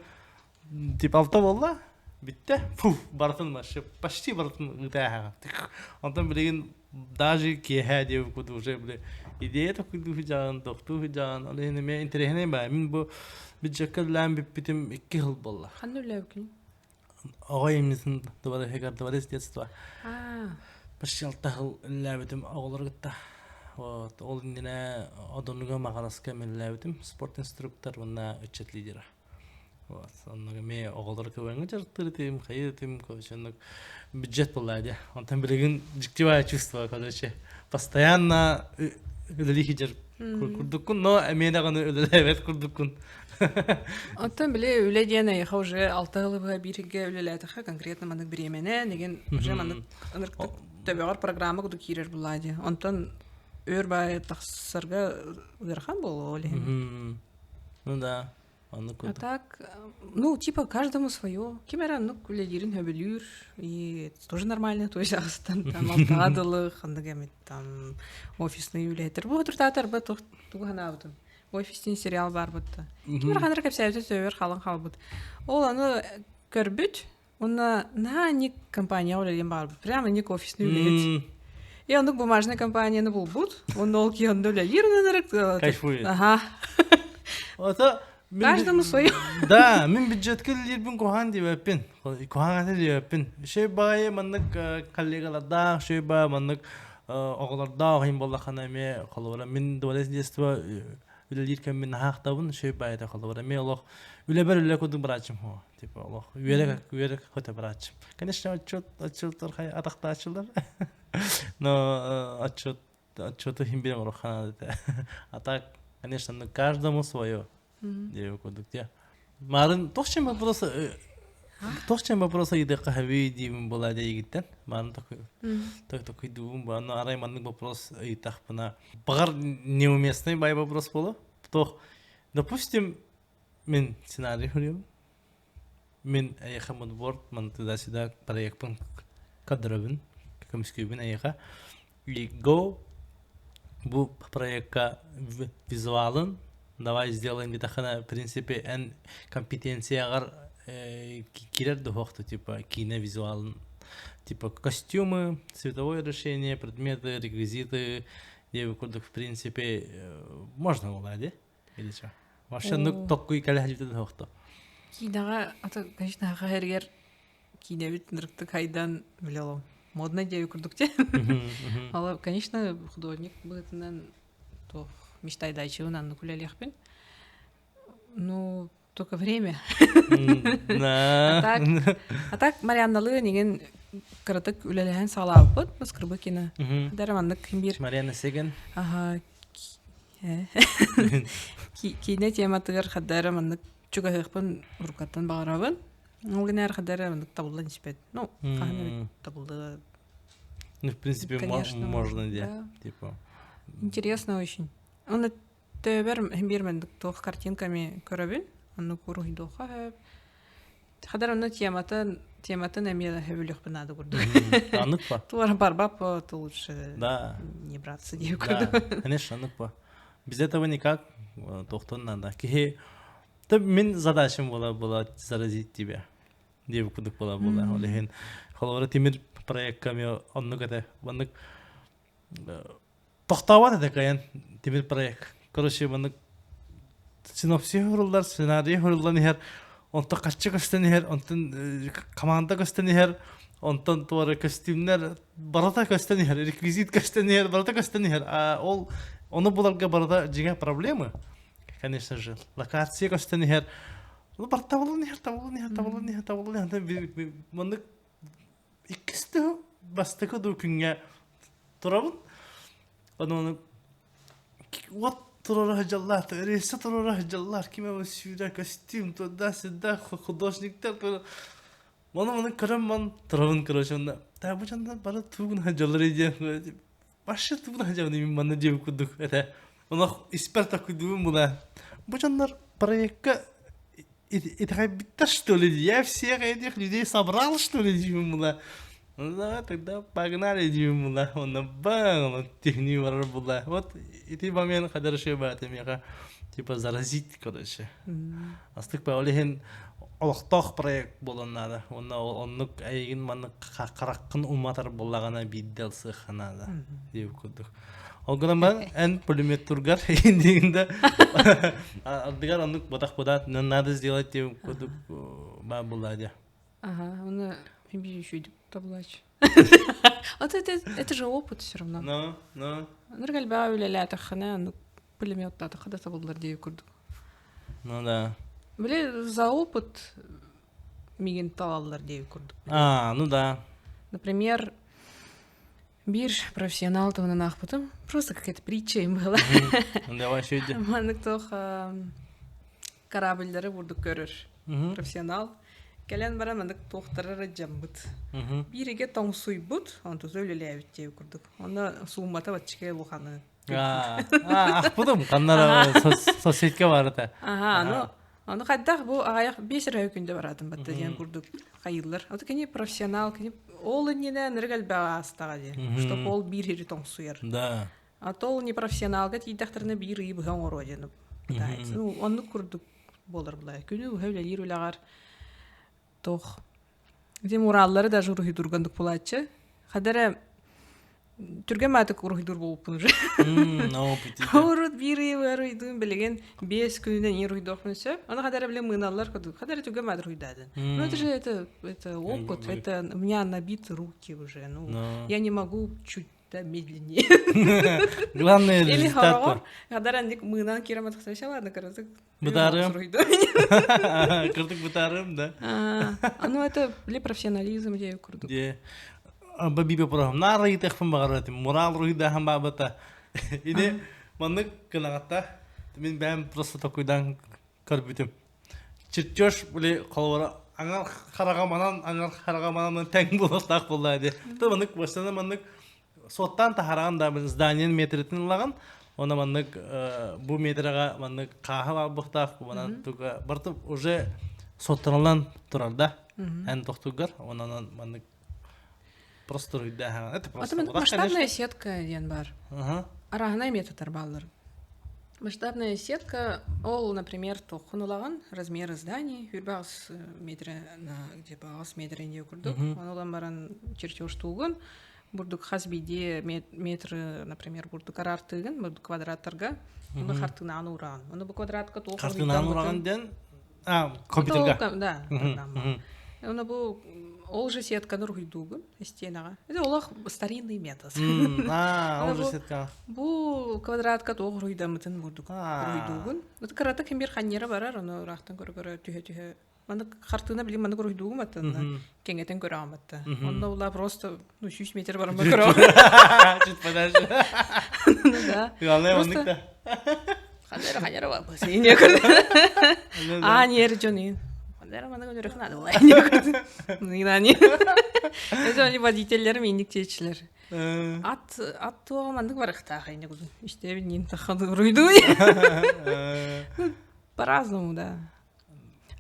Типа алта буолла, бүттэ, фу, барытын вообще почти барытын ыытааһаҕа. Онтон билигин даже киэһээ диэбит курдук уже били идея тохтуу сыдьаан, тохтуу сыдьаан, ол иһин эмиэ интэриэһинэй баа. Мин бу бюджекка үлэлээн бүппүтүм икки сыл буолла. Ханна үлэлээбиккиний? Оҕо имнитин дворец дворец детства. Почти алта сыл үлэлээбитим оҕолору кытта. Вот, ол иннинэ Одунуга Маҕараска үлэлээбитим спорт инструктор уонна ыччат лидера. Вот, оннук эмиэ оҕолору көбөҥҥө дьарыктыыр этим, хайыыр этим, короче, оннук бюджет буолла дии. Онтон билигин дьиктивая чувство, короче, постоянно үлэлии сылдьар курдуккун, но эмиэ даҕаны үлэлээбэт курдуккун. Оттон били үлэ диэн эйиэхэ уже алта ыалы быһа бииргэ үлэлээтэххэ конкретно маннык бириэмэнэн игин уже маннык ынырыктык төбөҕөр программа курдук киирэр буллаа дии. Онтон өөр баайы тахсарга ыарахан буолуо ол иһин. Ну да. Оннук А так, ну, типа, каждому свое. Ким эрэ оннук үлэлиирин сөбүлүүр, и это тоже нормально, то есть астан там алтаҕа дылы, ханнык эмит там офисный үлэһиттэр. Бу туртаатар ба тугу санаабытым. Офистин сериал баар бутта. Ким эрэ ханнык кэпсээбитэ сөбөр халыҥ хаалбыт. Ол аны көрбүт, уонна наһаа ник компанияҕа үлэлиэн баҕарбыт. Прямо ник офисный үлэһит. И оннук бумажный компанияны булбут. Онно ол киһи онно үлэлиир ынырык. Кайфует. Ага. Это Каждому свое. Да, мин бюджетка үлэлиирбин куһаҕан диэбэппин. Куһаҕан этэ диэбэппин. Үчүгэй баҕайы маннык коллегалардаах, үчүгэй баҕайы маннык оҕолордоох иһин буоллаххына эмиэ холобура мин дворец детства үлэлиир кэммин наһаахтабын үчүгэй баҕайы этэ холобура эмиэ олох үлэбэр үлэ курдук барааччым һуо Типа олох үөрэ үөрэ көтө барааччым. Конечно, отчет отчеттар атахтааччылар. Но отчет отчету иһин биэрэн оруха А так, конечно, ну каждому свое. Диэбит курдук дии. Марын туох чем вопрос туох чем вопрос ыйдыахха хэби диибин буолаа дьэйигиттэн. Марын такой такой дуубун бу. Но арай маннык вопрос ыйытахпына баҕар неуместный бай вопрос буолуо. Туох допустим Мин сценарий суруйабын. Мин эйиэхэ мудборд маны туда-сюда проекпын көрдөрөбүн, көмүскүүбүн эйиэхэ. И go бу проекка визуалын давай сделаем диэтэххинэ, в принципе, эн компетенцияҕар киирэр дуһуохту типа киинэ визуалын типа костюмы, цветовое решение, предметы, реквизиты диэби курдук в принципе можно было дии Или что? Вообще, ну, токкуй кэлэ сылдьыбыта суохто. Киинэҕэ, ата, конечно, саха сиригэр киинэбит ынырыктык хайдан, билэ модно диэби курдук дии. Ал, конечно, художник быһыытынан туох мечтайдааччыбын аннык үлэлиэхпин. Ну, Только время. А так, а так Марианналыын иҥин кыратык үлэлэһэн саҕалаабыппыт Москвы кино. Дара маннык биир Марьяна Сеген. Аха. Киинэ тематыгар хаддара маннык чугаһыахпын уруккаттан баҕарабын. Ол гэнээр хаддара маннык табыллан испэт. Ну, хаһан эбит табыллыа. Ну, в принципе, Конечно, можно, да. Типа. Интересно очень. Он Төбөр биир маннык туох картинками көрөбүн, оннук уруһуйдуохха сөп. Хадar онно тематын тематын эмиэ сөбүлүөхпүн наада курдук. Аннык па. Туора барбап то лучше Да. не браться диye Да, курдук. конечно, аннык па. Без этого никак тохтон надо. Киһи Ты мин задачам была была заразить тебя. Диэбит курдук была была. Ол иһин холобура тимир проекка мен оннук этэ. Маннык Тохтообот этэ кыайан тимир проект. Короче, маннык синопсис хуруллар, сценарий хуруллан иһэр, онтон харчы көстөн иһэр, онтон команда көстөн иһэр, онтон туора көстүүмнэр барыта көстөн иһэр, реквизит көстөн иһэр, барыта көстөн иһэр. А ол ону буларга барыта дьиҥэ проблемы, конечно же. Локация көстөн иһэр. Ну, бар табыллан иһэр, табыллан иһэр, табыллан иһэр, табыллан иһэр. Маннык иккис тыһы бастакы дуу күҥҥэ турабын. Ону уот турара дьаллаах, рейсэ турара дьаллаах, ким эмэ сүүрэ костюм, туда-сюда, художниктар Маны маны көрөн ман турабын короче онно та бу дьоннор бары тугун сылдьаллар диэн вообще тугун сылдьабын мин манна диэбит курдук этэ онох испэр такуйдуум була бу дьоннор проекка итэҕэйбиттэр что ли я всех этих людей собрал что ли диибин була ну да тогда погнали диибин була онно баң техни барар була вот ити момент хорошо баата миэхэ типа заразить короче астык па ол иһин олохтоох проект буолан наада уонна оннук эйигин маннык хараххын уматар буоллаҕына биирдэ ылсыахха наада диэбит курдук Ол гынан баран эн пулеметтургар индигинде ардыгар оннук ботах бодат надо сделать диэн курдук баа буолла дии. Ага, оны еще таблач. Вот это, это же опыт все равно. Ну, ну. Ныргалба үлэлээтэххинэ, ну, пулеметтаатахха да табыллар дии курдук. Ну да. Били за опыт мигин талаллар дии курдук. А, ну да. Например, Биир профессионал туһунан аахпытым. Просто какая-то притча им была. Давай еще Маннык туох корабльдары бурдук көрөр профессионал. Кэлэн баран маннык туохтарара дьаммыт. Бииригэ тоҥсуйбут, онтуза үлэлээбит диэбит курдук. Онно сууммата баччыка улаханы. Ахпытым, ханнара соцсетька барыта. Ага, ну Ону хайдах бу аҕайах биэс эрэ күндэ бараатын батта диэн курдук хайыыллар. Ото кини профессионал, кини ол иннинэ нырык элбэҕи аастаҕа дии. Чтоб ол биир ири тоҥсуйар. Да. А то ол не профессионалга тиийдэхтэринэ биир ыйы быһа оҥоруо диэн пытается. Ну, оннук курдук буолар булай. Күнү быһа үлэлиир үлэҕэр туох Ити мураллары даже уруһуйдуургандык буолааччы. Хада эрэ түргэн маатык уруһуйдуур буолбуппун уже. Урут биир ый уруйдуун билигин биэс күнүнэн ии уруйдуохпун сөп. Ону хада эрэ билин мыыналлар курдук. Хада эрэ түргэн маатык уруйдаатын. Ну это же это, это опыт, это у меня набиты руки уже. Ну, я не могу чуть да медленнее. Главное Или результат. хороҕор, хада эрэ мыынан киирэн матахса ладно, кырдык Бытаарым. Кырдык бытаарым, да. Ну, это для профессионализм дии курдук. Дии. Бабибе проһум. Наар ыйытыахпын баҕарар этим. Мурал руйдаһан баабыта. Ини маннык гынаҕатта. Мин бэйэм просто токуйдан көрбүтүм. Чертеж били холобура аҥар хараҕа манан, аҥар хараҕа манан тэҥ буолуохтаах буолла дии. То маннык бастана маннык суоттаан таһараҕын да зданиен метритин ылаҕын уонна маннык бу метрэҕэ маннык хааһы баалбыхтаах манан туга барыта уже суоттаныллан турар да эн тохтугар онон маннык просто руйдааһаҕын это просто масштабная сетка диэн баар арааһынай методтар бааллар масштабная сетка ол например туоххун ылаҕын размеры зданий хүрбэ метрэ на где аҕыс метр диэ курдук ону ылан баран чертежтуугун бурдук хас биирдии метр, например, бурдук араартыыгын, бурдук квадраттарга, уну хартыынаан уураҕын. Ону бу квадратка туох Хартыынаан уураҕын диэн а компьютерга. Да, программа. Ону бу Ол же сетканы уруһуйдуугун истиэнэҕэ. Это олох старинный метод. А, ол же сетка. Бу квадратка туох уруһуйдаммытын бурдук уруһуйдуугун. Вот кырата ким бир ханнера барар, ону ыраахтан көрө-көрө түһэ-түһэ. Маннык хартыына билим маннык уруһуйдуугум аттанна. Кэҥэтэн көрөҕүм атта. Онно була просто ну 100 метр барамма көрөҕүм. Чуть подальше. Ну да. Главное маннык да. Ханера ханера бабасы не көрдө. А нер дьон Ханера маннык өнөрөх надо была не көрдө. Нинани. Это они водительлер минник тиэчилер. Ат ат туоҕа маннык барыхтаах инне кудун. Иштебин нин тахады руйду. По-разному, да.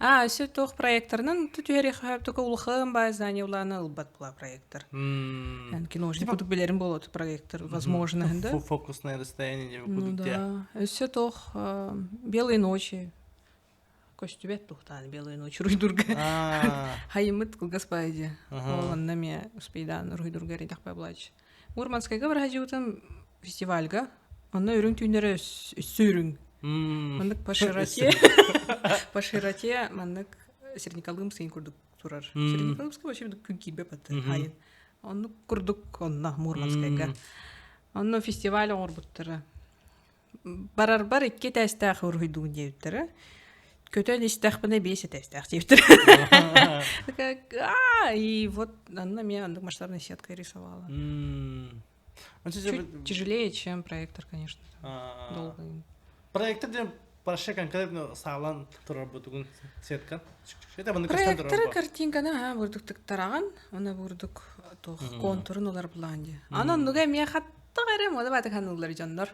А, өссө туох проекторынан түһэриэхэ только улахан баай здание улаана ылбат була проектор. Киношник кудук билэрим болот проектор, возможно, да? Фокусное расстояние Ну да. Өссө туох белые ночи. Көстүбэт тухтаан белые ночи руйдурга. Хайымыт кылгас баайди. Ол онно эмиэ успейдаан руйдурга эрийдэхпэ булааччы. Мурманскайга барахажыбытым фестивальга. Онно үрүҥ түүннэрэ өссө үрүҥ. Маннык по широте, по широте маннык Среднеколымский курдук турар. Среднеколымский вообще күн киирбэп аты хайын. Оннук курдук онно Мурманскайга. Онно фестиваль оҥорбуттара. Барарбар икки этээстээх уруһуйдуун диэбиттэрэ. Көтөн истэхпинэ биэс этээстээх диэбиттэрэ. Такая, а, и вот анна меня оннук масштабной сеткой рисовала. Чуть тяжелее, чем проектор, конечно. Долго. Проектор диэн вообще конкретно саалан турар бутугун сетка. Проекторы картинканы аа бурдук тыктараҕын, уна бурдук туох контурун олар булаан дии. Аны оннуга эмиэ хаттах эрэ мода баатык ханыыллар дьоннор.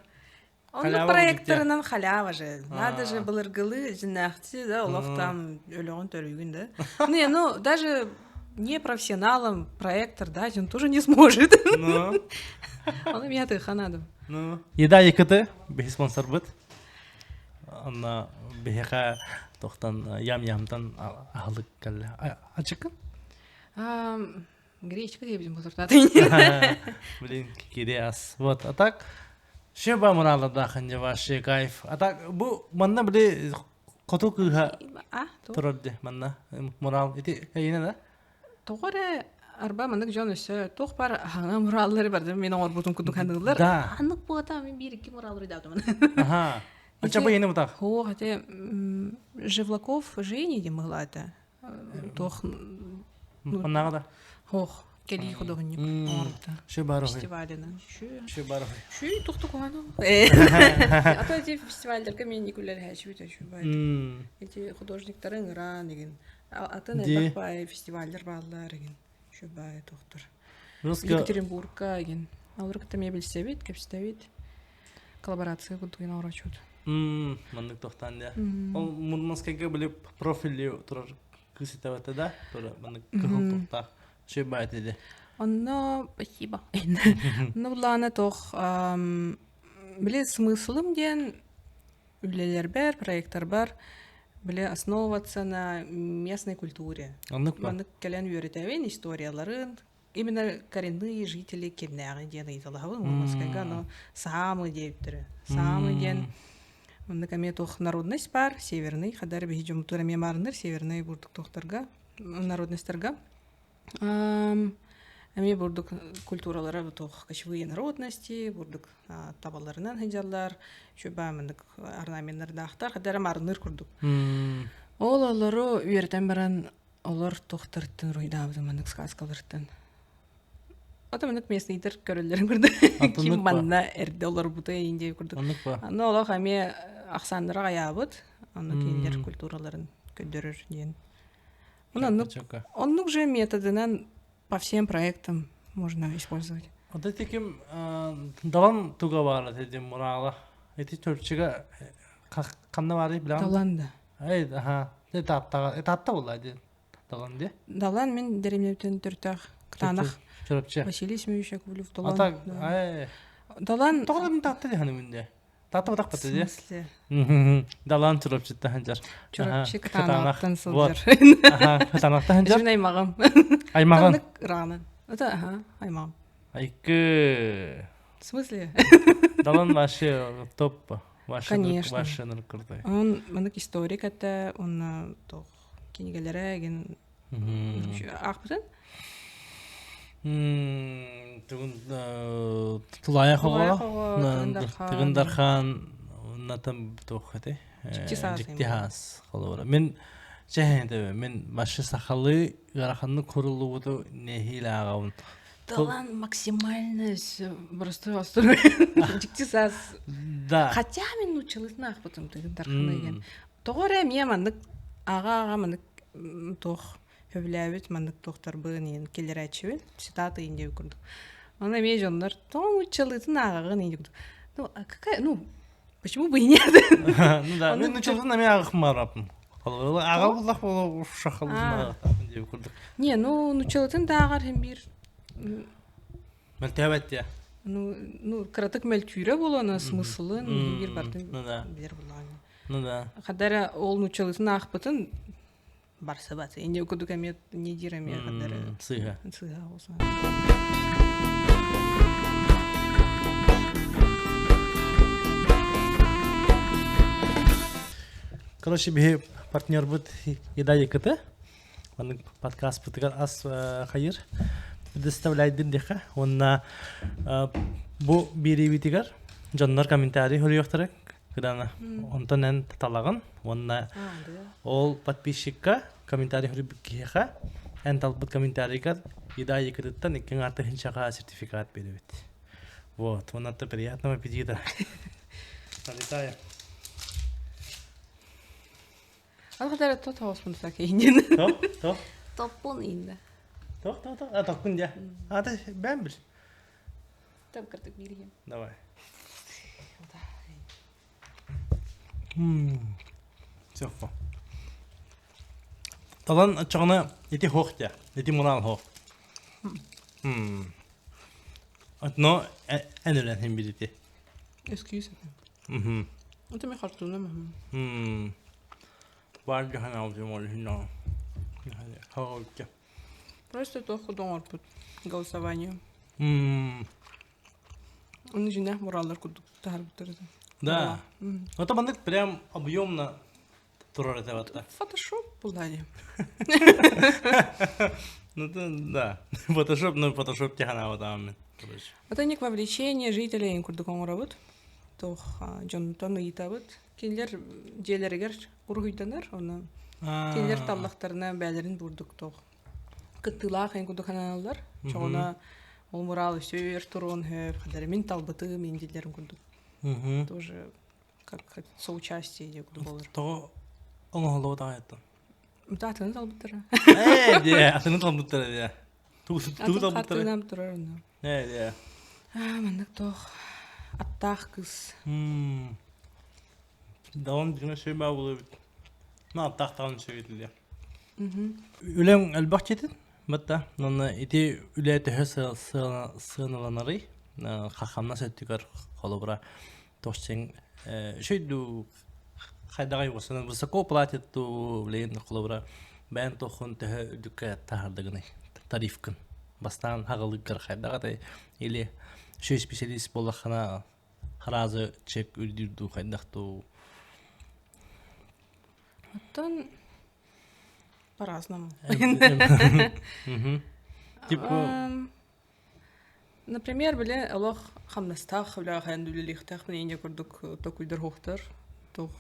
Оннук проекторынан халява же. Надо же былыргылыы дьиннээхти да олох там өлөҕүн төрүүгүн да. Не, ну даже не профессионалом проектор, да, он тоже не сможет. Ну. Он меня ты ханадым. Ну. Еда ЕКТ, биһи спонсорбыт. Анна биһиэхэ тохтан ям-ямтан аһылык кэллэ. Ачыккын? Гречка диэбитим бутуртаат. Блин, кири ас. Вот, а так, Шеба муралардаахын дьэ вообще кайф. А так, бу манна били хоту кыыһа турар дии манна мурал. Ити эйине да? Тоҕо эрэ арба маннык дьон өссө туох бар хаҥа мураллары барды мен оҥорбутум курдук саныыллар. Да. Аннык буота мен биир икки мурал уруйдаатым. Аха. Ача бу эйине бутах. Ох, это Живлаков Женя диэн быһылаата. Туох Маннаҕа да? Ох, кэлии художник оҥорбута. Ши барохой. Фестивалина. Ши. Ши барохой. Ши тухту куһану. А то эти фестивальдерге мен никүлэр хэчүбүт үчү бай. Эти художниктары ыҥыраан игин. Атын элбэх бай фестивальдер бааллар игин. Ши бай тохтор. Екатеринбургка игин. Алыр кытта мебель билсебит, кэпсэтэбит. Коллаборация курдук оҥорочут. Маннык тохтаан дия. Ол Мурманскайга били профили турар кыыс этебете да, тура маннык кыһыл тухтаах. Ши бай диди. Онно спасибо. Онно буллаҕына туох били смыслым диэн үлэлэрбэр, проекттарбар били основываться на местной культуре. Оннук ба? Маннык кэлэн үөрэтэбин историяларын, именно коренные жители кимнээҕи диэн ыйыталаһабын Мурманскайга, но саамы диэбиттэрэ. Саамы диэн маннык эмиэ туох народность бар, северный, хадар биһи дьоммутугар эмиэ баарыннар, северный бурдук туохтарга, народностарга. Эмиэ бурдук культуралара туох кочевые народности, бурдук табаларынан сылдьаллар, үчүгэй маннык орнаменнардаахтар, хадара маарынныыр курдук. Ол олору үөрэтэн баран олор туохтарыттан уруйдаабытым маннык сказкаларыттан. Ото маннык местныйдар көрөллөрүн курдук. Ким манна эрдэ олорбута индия курдук. Аны олох эмиэ ахсааннара аҕыйаабыт. Онно кинилэр культураларын көрдөрөр диэн. Оннук, оннук же методынан по всем проектам можно использовать. Вот таким далан туга баар этим мурала. Эти төрчүгэ ханна баарый билэҕин? Далан да. Эй, аха. Этаптаҕа, этапта буолла диэн. Далан диэ. Далан мин дэриэбинэбиттэн төрүттээх Кытаанах. Чурапчы. Василий Семенович Яковлев Далан. Ата, ай. Далан. Тоҕо мин таатта диһаны минде. Таатта батахпат дии. В смысле? Далан Чурапчыттан сылдьар. Чурапчы Кытаанахтан сылдьар. Аха, Кытаанахтан сылдьар. Мин аймаҕым. Аймаҕын? Ыраанан. Это, аха, аймаҕым. Айкы. В смысле? Далан вообще топ. Вообще Конечно. Вообще крутой. Он маннык историк этэ, уонна туох кинигэлэрэ эгин аахпытын. Тугун Тулаайах оҕо, Тыгын Дархан, натам туох этэй? Дьикти хаас холобура. Мин чэһин мин башы сахалыы ыараханнык куруллубуту нэһиилэ ааҕабын. Талан максимально простой остуруй. Дьикти саас. Да. Хотя мин нууччалыытын аахпытым Тыгын Дарханы Тоҕо эрэ эмиэ маннык аҕа-аҕа маннык туох сөбүлээбит маннык туохтарбын иһин киллэрээччибин цитата иһин диэбит курдук. Ону эмиэ дьоннор тоҕо нууччалыытын ааҕаҕын иһин курдук. Ну, а какая, ну, почему бы и нет? Ну да, мен нууччалыытын эмиэ ааҕахмараппын. Ааҕа буллах буола шахалыытын ааҕахтаахпын диэбит курдук. Не, ну, нууччалыытын да ааҕар иһин биир Мөлтөөбөт диэ. Ну, ну, кыратык мөлтүүрэ буолуона смыслын биир бартын билэр буллаҕын. Ну да. Хадара ол нууччалыытын аахпытын барсыбат. Инде курдук эмиэ не диир эмиэ хадара. Сыыһа. Сыыһа болсун. Короче, биһи партнербут Еда ЕКТ. Маннык подкастпытыгар ас хайыр предоставляйдын диэхэ. Уонна бу биэриибитигэр дьоннор комментарий хөрүөхтэрэ кыдана. Онтон эн талагын уонна ол подписчикка комментарий хөрүбүт киһиэхэ эн талбыт комментарийгар Еда ЕКТ-тан икки тыһыынчаҕа сертификат биэрэбит. Вот, уонна приятного аппетита. Налетаем. Алҕадара тот оҕуспун сакейнин. Тоқ, тоқ. Топпун инде. Тоқ, тоқ, тоқ. А, топпун дьэ. Аты бэм бил. Там кыртык бииригин. Давай. Все. Талан оччоҕуна ити хоох дьэ. Ити мураал хоох. Но эн өлөн хин билити. Эскиз. Это ми хартуна махм. Просто туох оҥорбут голосование. Оны жинах мураллар курдук таһарбыттар это. Да. Это маннык прям объемно турар этэ батта. Фотошоп буллаани. Ну да. Фотошоп, ну фотошоп тиханаабатааммын. Короче. Это не вовлечение жителей курдук оҥоробут. Туох дьонтон ыйытабыт. Кинилэр дьиэлэригэр уруһуйданар, оны кинилэр таллахтарына бээлэрин бурдук туох кыттыылаах эн курдук хананаллар. Чоҕуна ол мурал өссө өр туруон хөп, хадары мин талбытым, мин дииллэрин курдук. Тоже как соучастие диye курдук болар. Тоҕо оҥоһуллубут аҕайыттан? Атыны талбыттара. Ээ, дьэ, атыны талбыттара дьэ. Тугу Атын талбыттара? хартыынам турар онно. Ээ, дьэ. Аа, маннык туох аттаах кыыс. Даҕан дьиҥэ сүйбээ буолуо эбит. На аттаах даҕаны сүйэтилиэ. Үлэҥ элбэх дьиэтин батта. Онно ити үлэ төһө сыаналанарый? Хахамнас өттүгэр холобура тохсин шөйду хайдаҕай уосанан высоко платят ту блин холобура бэйэн тохун төһө үрдүккэ таһардыгыный тарифкын бастаан хаҕылыггар хайдаҕатай или шөй специалист буоллаххына харазы чек үрдүүр дуу хайдах дуу Оттон по-разному. Типа Например, били олох хамнастаах үлэҕэ хайан да үлэлиэхтээх мин инньэ курдук токуйдар хуохтар туох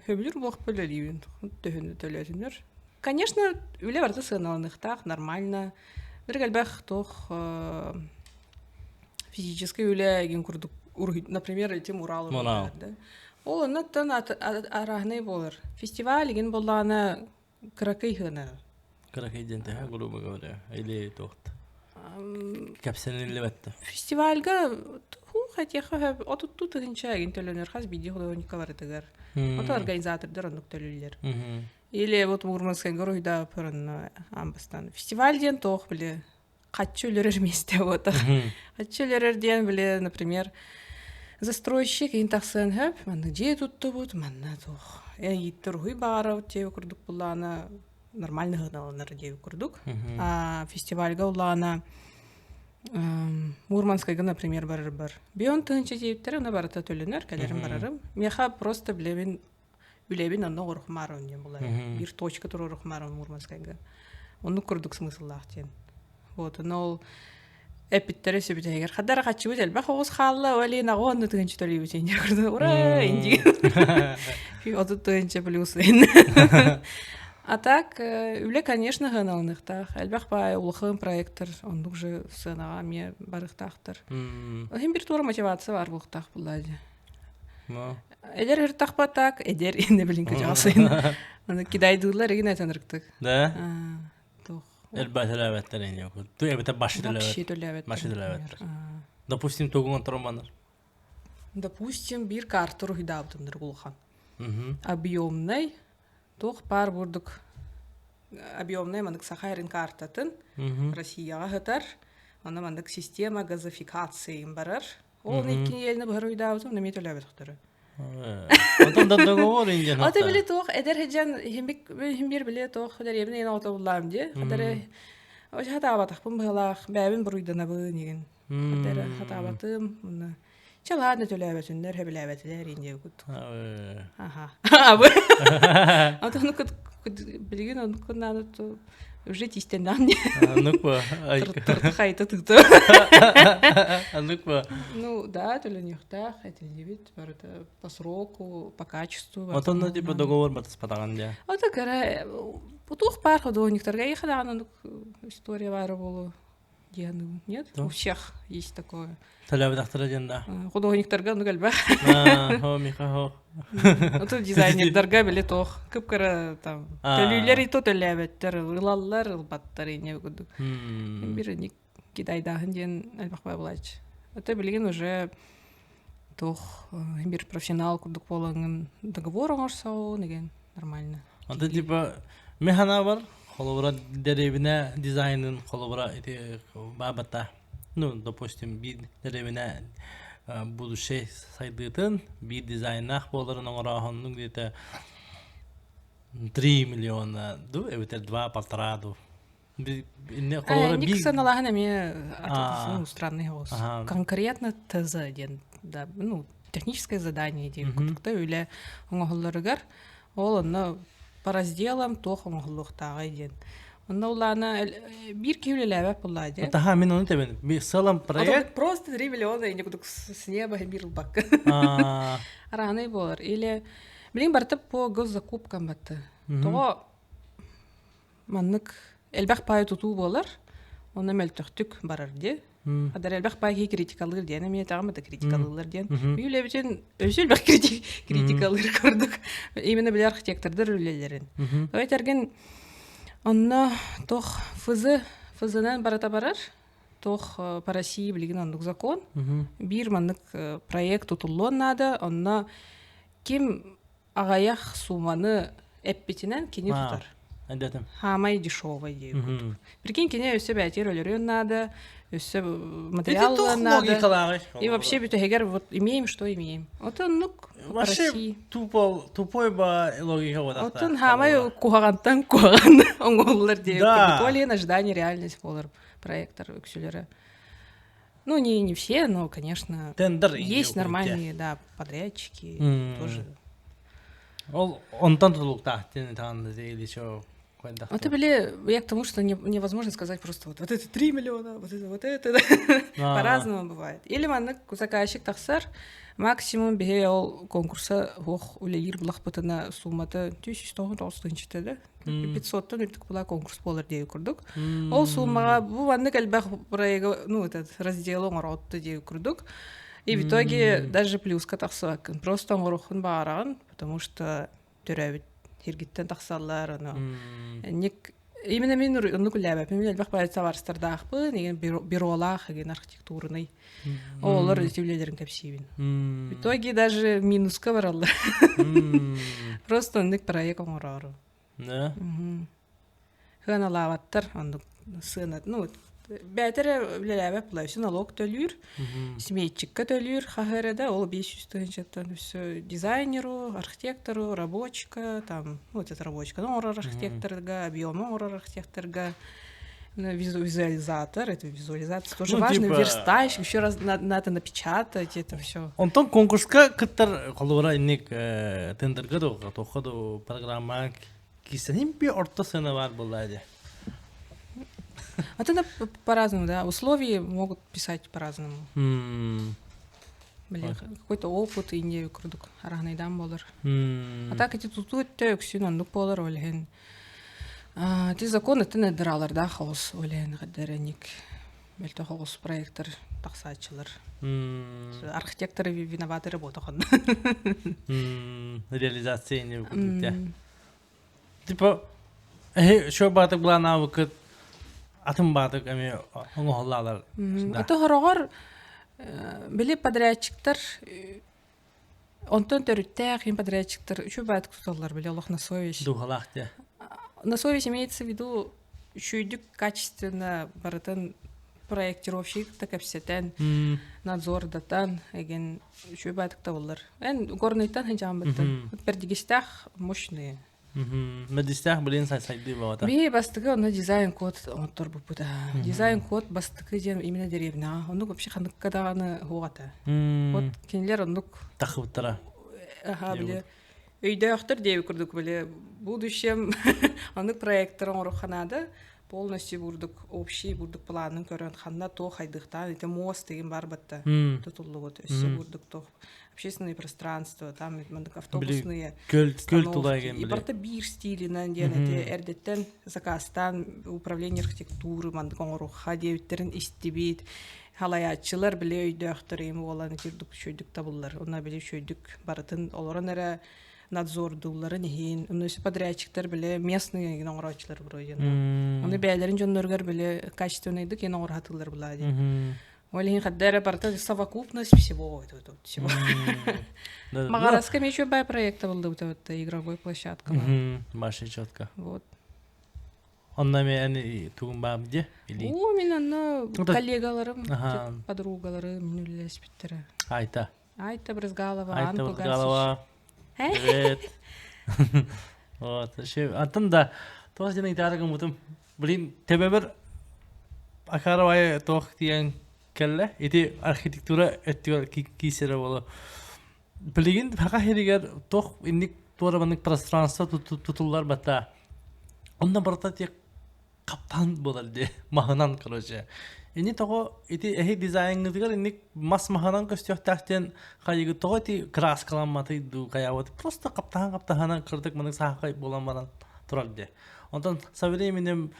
сөбүлүүр буолуохпун үлэлиибин төһөнү төлөөтүннэр. Конечно, үлэ барыта сыаналаныахтаах, нормально. Бир элбэх туох физическэй үлэ игин курдук например, эти муралы Мурал. да. Ол оннуттан арааһынай буолар. Фестиваль игин буоллаҕына кыракый хына. Кыракый диэн төһө грубо говоря или туох кэпсэниллибэттэ. Фестивальга хотеха отуттуу тыһынча игин төлөнөр хас биирдии художникка барытыгар. Ото организатордар оннук төлүүллэр. Или вот Мурманскайга уруһуйдаабыппар аан бастаан. Фестиваль диэн туох били хаччы өлөрөр миэстэ буотах. Хаччы өлөрөр диэн били, например, застройщик иһин тахсыан сөп, манна дьиэ туттубут, манна туох ииттэр уһуй баҕарабыт диэби курдук буллаана нормально ыһыналанар диэби курдук. А фестивальга улаана Мурманскайга, например, барар бар. Бион тыһынча диэбиттэрэ, она барыта төлөнөр, кэлэрим барарым. Меха просто билэбин үлэбин онно оҥорохмаар диэн булар. Биир точка туруорухмаар Мурманскайга. Оннук курдук смысллаах диэн. Вот, ол эппиттэрэ сөбүтэһигэр хадара хаччыбыт элбэх оҕус хаалла олин аҕа онну тыһынча төлүүбүт инде ура инди 30 тыһынча плюс. А так үлэ, конечно, сыаналаныахтаах. Элбэх баай улахан проекттар оннук же сыанаҕа эмиэ барыахтаахтар. Иһин бир туора мотивация бар буолуохтаах булла дии. Эдэр ыртахпа так, эдэр инне билин кыжаҕасыйын. Аны кидайдыыллар игин этэн ырыктык. Да? Туох. Элбэ төлөөбөттөр ини. Ту эбэтэ башы төлөөбөт. Вообще төлөөбөттөр. Башы төлөөбөттөр. Допустим, тугун отороманар. Допустим, бир карта уруһуйдаабытымдыр улахан. Объемный туох паар бурдук объемный манык Саха эрин картатын Россияҕа сытар. Онно маннык система газификации барар. Ол икки еліне быһар уйдаабытым, эмиэ төлөөбөтөхтөрө. Онтон да договор индиан. Ата били туох эдэр хеджан химбик химбир били туох дэриэбин эн отобуллаам ди. Хадары ой хатаабатахпын быһалаах бэбин буруйданабын игин. Хадары хатаабатым муна чалааны төлөөбөтүннэр хөбүлээбэтилэр индия кут. Аха. Абы. Ата ну кут билигин ону куннааны уже тиистеннэҕин Аннык ба. Тыртыхайта тыыта. Аннык ба. Ну да, төлөнүөхтээх этиллибит барыта по сроку, по качеству. Отонно типа договор батыспатаҕан дии. Ото кыра туох баар художниктарга ихадаҕан история баара буолуо диэн нет? У всех есть такое. Төлөөбөтөхтөрө диэн да. Художниктарга оннук элбэх. Хо, Миха, хо. Ото дизайнердарга били туох кып-кыра там төлүүлэр и то төлөөбөттөр, ылаллар, ылбаттар ине курдук. Бир кидайдааһын диэн элбэх булааччы. Это билигин уже туох бир профессионал курдук буолаҥын договор оҥорсоҕун деген нормально. Анда типа механа бар, холобура дэриэбинэ дизайнын холобура ити баабата. Ну, допустим, биир дэриэбинэ будущее сайдыытын биир дизайнаах буоларын оҥорооһуннук где-то 3 миллиона ду, эбэтэр 2-1,5 ду. Инне холобура биир сыаналааһын эмиэ ну, странный голос. Конкретно ТЗ диэн, да, ну, техническое задание диэн курдукта үлэ оҥоһулларыгар ол онно по разделам туох оҥоһуллуохтааҕый диэн. Онно улаана биир киһи үлэлээбэт буоллаа диэн. Таха мин ону тэбин. Би сылам проект просто 3 миллиона и кудук с неба бир ылбакка. Араанай буолар. Или билин барыта по госзакупкам батты. Тоҕо маннык элбэх паайы тутуу буолар, онно мөлтөхтүк барар дии. Адар элбэх паай киһи критикалыыр диэн эмиэ таҕым это критикалыыллар диэн. Үлэбитин өссө элбэх критикалыыр курдук. Именно били архитектордар үлэлэрин. Өйтәрген онно тох ФЗ ФЗ-нан барата барар, тох по России билигин оннук закон. Биир маннык проект тутуллуон наада, онно ким аҕыйах сууманы эппитинэн кини тутар. Эдэтим. Хаамай дешевый диир курдук. Прикинь, кини өссө бээтиэр өлөрүөн наада, өссө материал ылыан наада. И вообще бүтэһигэр вот имеем, что имеем. Отон нук Вообще тупо тупой ба логика вот. Отон хаамай куһаҕантан куһаҕан оҥоһуллар диир курдук. Ол иһин ожидание реальность буолар проекттар үксүлэрэ. Ну, не все, но, конечно, Тендер есть нормальные, да, подрядчики тоже. Ол онтон тутулуктаах диэн таҕан или чё. Это были, я к тому, что не, невозможно сказать просто вот, вот это 3 миллиона, вот это, вот это. По-разному бывает. Или маннык заказчик тахсар, максимум биһи ол конкурса хуох үлэлиир булахпытына суммата 299 тыһыынчата да 500-тан үрдүк була конкурс буолар диэби курдук. Ол суммаҕа бу маннык элбэх проегы, ну, этот раздел оҥороотто диэби курдук. И в итоге даже плюска тахсыбаккын. Просто оҥоруоххун баҕараҕын, потому что төрөөбүт сиргиттэн тахсаллар, ону ник именно мин оннук үлээбэппин, мин элбэх баайы табаарыстардаахпын, еген бюролаах, еген архитектурный. Олор ити үлэлэрин кэпсиибин. В итоге даже минуска бараллар. Просто оннук проект оҥороору. Да. Сыаналаабаттар оннук сыана, ну, бээтэрэ үлэлээбэт була өссө налог төлүүр, сметчикка төлүүр хаһыара да ол 500 тыһыынчаттан өссө дизайнеру, архитектору, рабочка, там, ну, вот это рабочка оҥорор архитекторга, объему оҥорор архитекторга, ну, визуализатор, это визуализация тоже Ну, важно, типа- верстальщик, еще раз надо напечатать это все. Онтон конкурска кыттар холобура инник тендерга да туохха да программа киирсэн би орто сыана баар буолла дии. А это по-разному, да. Условия могут писать по-разному. Блин, какой-то опыт и не курдук араһынайдаан буолар. А так эти тутуу өттө үксүн оннук буолар ол иһин. Ти закон ытын эдиралардаах хоҕус ол иһин хаддараник мөлтөх оҕус проектор тахсааччылар. Архитекторы виноваты работа хон. Реализация не курдук Типа, эһи шо баатык быланаабыккыт атын баатык эми оҥоһуллаалар. Ото хороҕор били подрядчиктар онтон төрүттээх им подрядчиктар үчү баатык туталлар били олох на совесть. Духалаах те. На совесть имеется в виду үчүйдүк качественно барытын проектировщик та кэпсэтэн надзордатан эгин үчүгэй баатык табыллар. Эн горныйтан ханчаамбыттан. Бэрдигистээх мощные. Мэдистээх билин сайдыы баҕата. Би бастакы онно дизайн код оҥотторбуппут. Дизайн код бастакы диэн именно деревняҕа. Оннук вообще ханыкка даҕаны хуоҕата. Вот кинилэр оннук тахыбыттара. Аха били өйдөөхтөр диэби курдук били будущем оннук проекттар оҥоруохха наада. Полностью бурдук общий бурдук планын көрөн ханна туох хайдыхтаан ити мост деген бар батта тутуллубут өссө бурдук туох общественное пространство там мандык автобусные көл көл тула и барта биир стилинэн диэн эти эрдэттэн заказтаан управление архитектуры мандык оҥоруохха диэбиттерин истибит халайааччылар били өйдөөхтөр им буолан итирдик үчүйдүк табыллар онно били үчүйдүк барытын олорон эрэ надзордуулларын иһин онно подрядчиктар били местные оҥорооччулар вроде ону бэйэлэрин дьонноругар били качественныйдык ен оҥорхатыллар булаа диэн ол иһин хадда эрэ барыта совокупность всего этого всего Магараска еще бай проекта был вот игровой площадка Маша четко вот Онно эмиэ эн тугун баам дии? Или... О, мин онно коллегаларым, подругаларым мин үлэлэспиттэрэ. Айта. Айта Брызгалова, Айта Брызгалова. Привет. Вот, антон да, тоос ден ыйтаары гыммытым. Блин, тебебер акаровай тоох диэн кэллэ. Ити архитектура өттүгэр киисэрэ боло. Билигин хака хиригэр тох инник туора пространство тутуллар бата. Онно барыта тек хаптаан буолар дии маһынан короче ини тоҕо ити эһи дизайҥҥытыгар инник мас маһынан көстүөхтээх диэн хайыгы тоҕо ити краскаламматый дуу хайаабыт просто хаптаһан хаптаһанан кырдык манык саахай буолан баран турар дии онтон со временем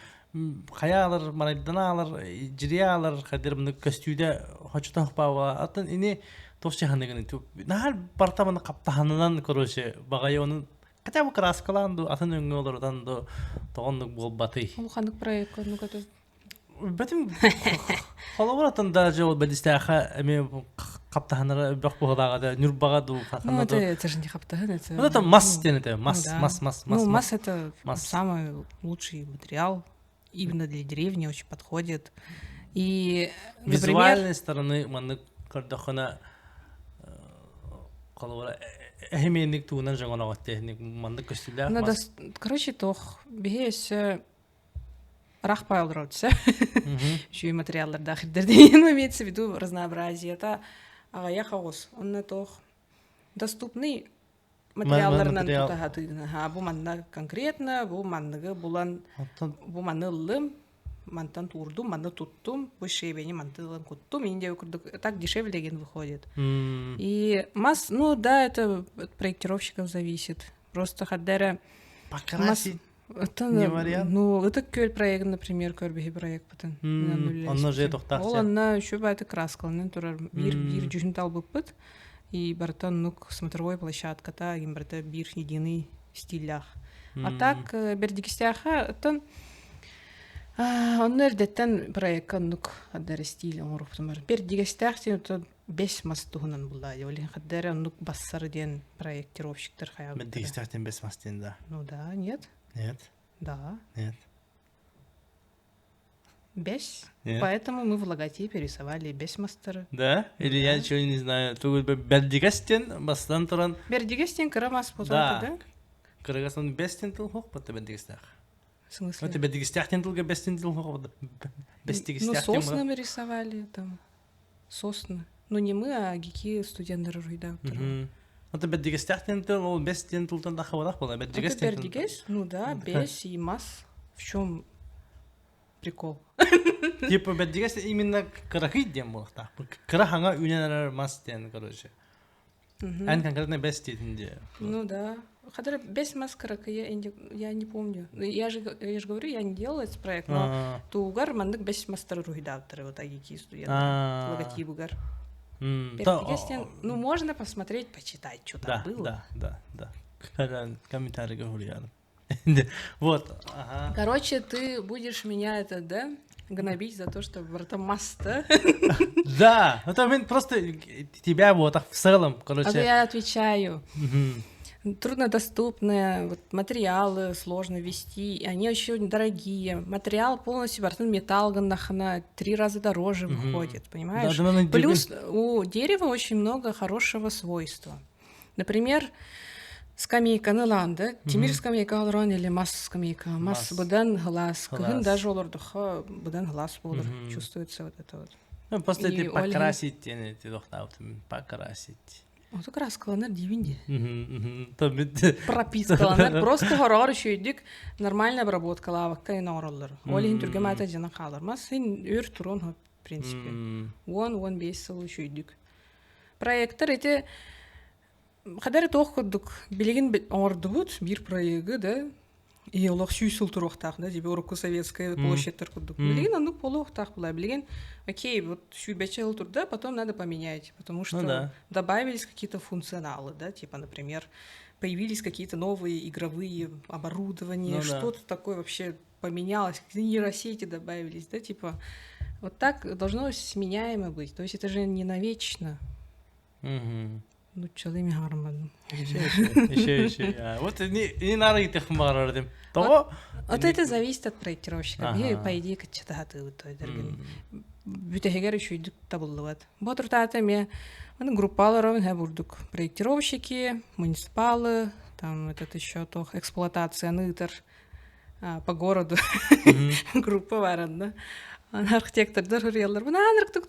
хайаалар марайданаалар дьириаалар хайдыр мынык көстүүдэ хочотох баава атын ини туох чаһаныгын наһаар барта маны хаптаһанынан короче баҕайы onun Хотя бы краскалаан ду, атын өҥҥө олорутан ду, тоҕоннук буолбатый. Улаханнык проект оннук аты. Бэтим холобур атын даже ол бэлистээхэ эмиэ хаптаһанара бөх буһалааҕа Нюрбаҕа ду Ну, это, это же не хаптаһын, это... Ну, это мас диэн это, мас, мас, мас, мас. Ну, мас это самый лучший материал, именно для деревни очень подходит. И, например... Визуальной стороны маннык көрдөххүнэ холобура эһимиэнник туунан жоҥоноҕот техник маннык көстүүлээх Надо, короче, тох биһи өссө рах олорор Үчүгэй материаллардаах ирдер деген имеется в виду разнообразие-та аҕыйах оҕус. Онно тох доступный материалларынан тутаһатыына ха бу манна конкретно бу манныгы булан бу манны ыллым мантан туурдум манны туттум бу шебени манты ылан куттум инде курдук так дешевле деген выходит и мас ну да это от проектировщиков зависит просто хаддара покрасить это не вариант ну это көл проект например көрбүһи проект бытын онно же тохтаах ол онно еще бааты краскаланан турар биир биир дьүһүн талбыппыт И барыта оннук смотровой площадката, им барыта биир единый стиллях. А так Бердикистээхэ оттон онно эрдэттэн проекка оннук хаддара стиль оҥоруохтумар. Бердигэстээх диэн оттон бес мас туһунан булла. Ол иһин хаддара оннук бассар диэн проектировщиктар хайаабыттара. Бердигэстээх диэн бес мас диэн да? Ну да, нет. Нет. Да. Нет. Бес. Поэтому мы в логотипе рисовали бес мастера. Да? Или я ничего не знаю. Тугу Бердигестен бастан туран. Бердигестен кыра мас да. да? Кыргызстан бестен тыл хох бата Бердигестах. В смысле? Это Бердигестахтен тылга бестен тыл хох бата. Ну, сосны мы рисовали там. Сосны. Ну, не мы, а гики студенттер руйда. Это Бердигестахтен тыл, ол бестен тылтан да хабарах была. Бердигестен. Бердигес? Ну да, бес и мас. В чем? Прикол. Типа бэрдьигэс именно кыракый диэн буолуохтаах. Кыра хаҥа үүнэн эрэр мас диэн, короче. Эн конкретно бэс диэтин диэ. Ну да. Хотя бэс мас кыракыйа, я не помню. Я же говорю, я не делала этот проект, но тугар маннык бэс мастары руһуйдаабыттар вот агики студенттар логотибыгар. Бэрдьигэс ну можно посмотреть, почитать, что там было. Да. Комментарий говорю. Вот. Ага. Короче, ты будешь меня это, да, гнобить за то, что барыта мас, да? Да, это мен просто тебя вот в целом, короче. А то я отвечаю. Труднодоступные, вот, материалы сложно вести, они очень дорогие. Материал полностью барытын металл гыннахына 3 раза дороже выходит, понимаешь? Да, да, Плюс у дерева очень много хорошего свойства. Например, скамейканы ылан, да? Тимир скамейка олорон или мас скамейка. Мас быдан сылаас. Кыһын даже олордоххо быдан сылаас буолар. Чувствуется вот это вот. Ну, просто это покрасить, покрасить. Ото краскаланар диибин дии. Пропискаланар. Просто хороҕор үчүгэйдик нормальная обработкалаабакка оҥороллор. Ол иһин түргэн маата дьана хаалар. Мас син өр туруон в принципе. 10-15 сыл үчүгэйдик. Проектор ити хадары туох курдук билигин оҥордубут биир проегы да и олох 100 сыл туруохтаах да тебе урукку советская площадьтар курдук билигин оннук буолуохтаах була билигин окей вот сүүрбэччэ сыл турда потом надо поменять потому что ну, да. добавились какие-то функционалы да типа например появились какие-то новые игровые оборудования ну, что-то да. такое вообще поменялось нейросети добавились да типа вот так должно сменяемо быть то есть это же не навечно Угу. Ну, челыми харман. Еще, еще, еще. Вот не, не надо идти хмарардым. То. Вот это зависит от проектировщика. Ага. По идее, качатахаты бүтэһигэр үчүгэйдик табыллыбат. Бу туртаата эмиэ аны группалар бурдук проектировщики, муниципалы, там этот еще тох эксплуатацияны ыытар по городу группа баар архитектордар суруйаллар. Бу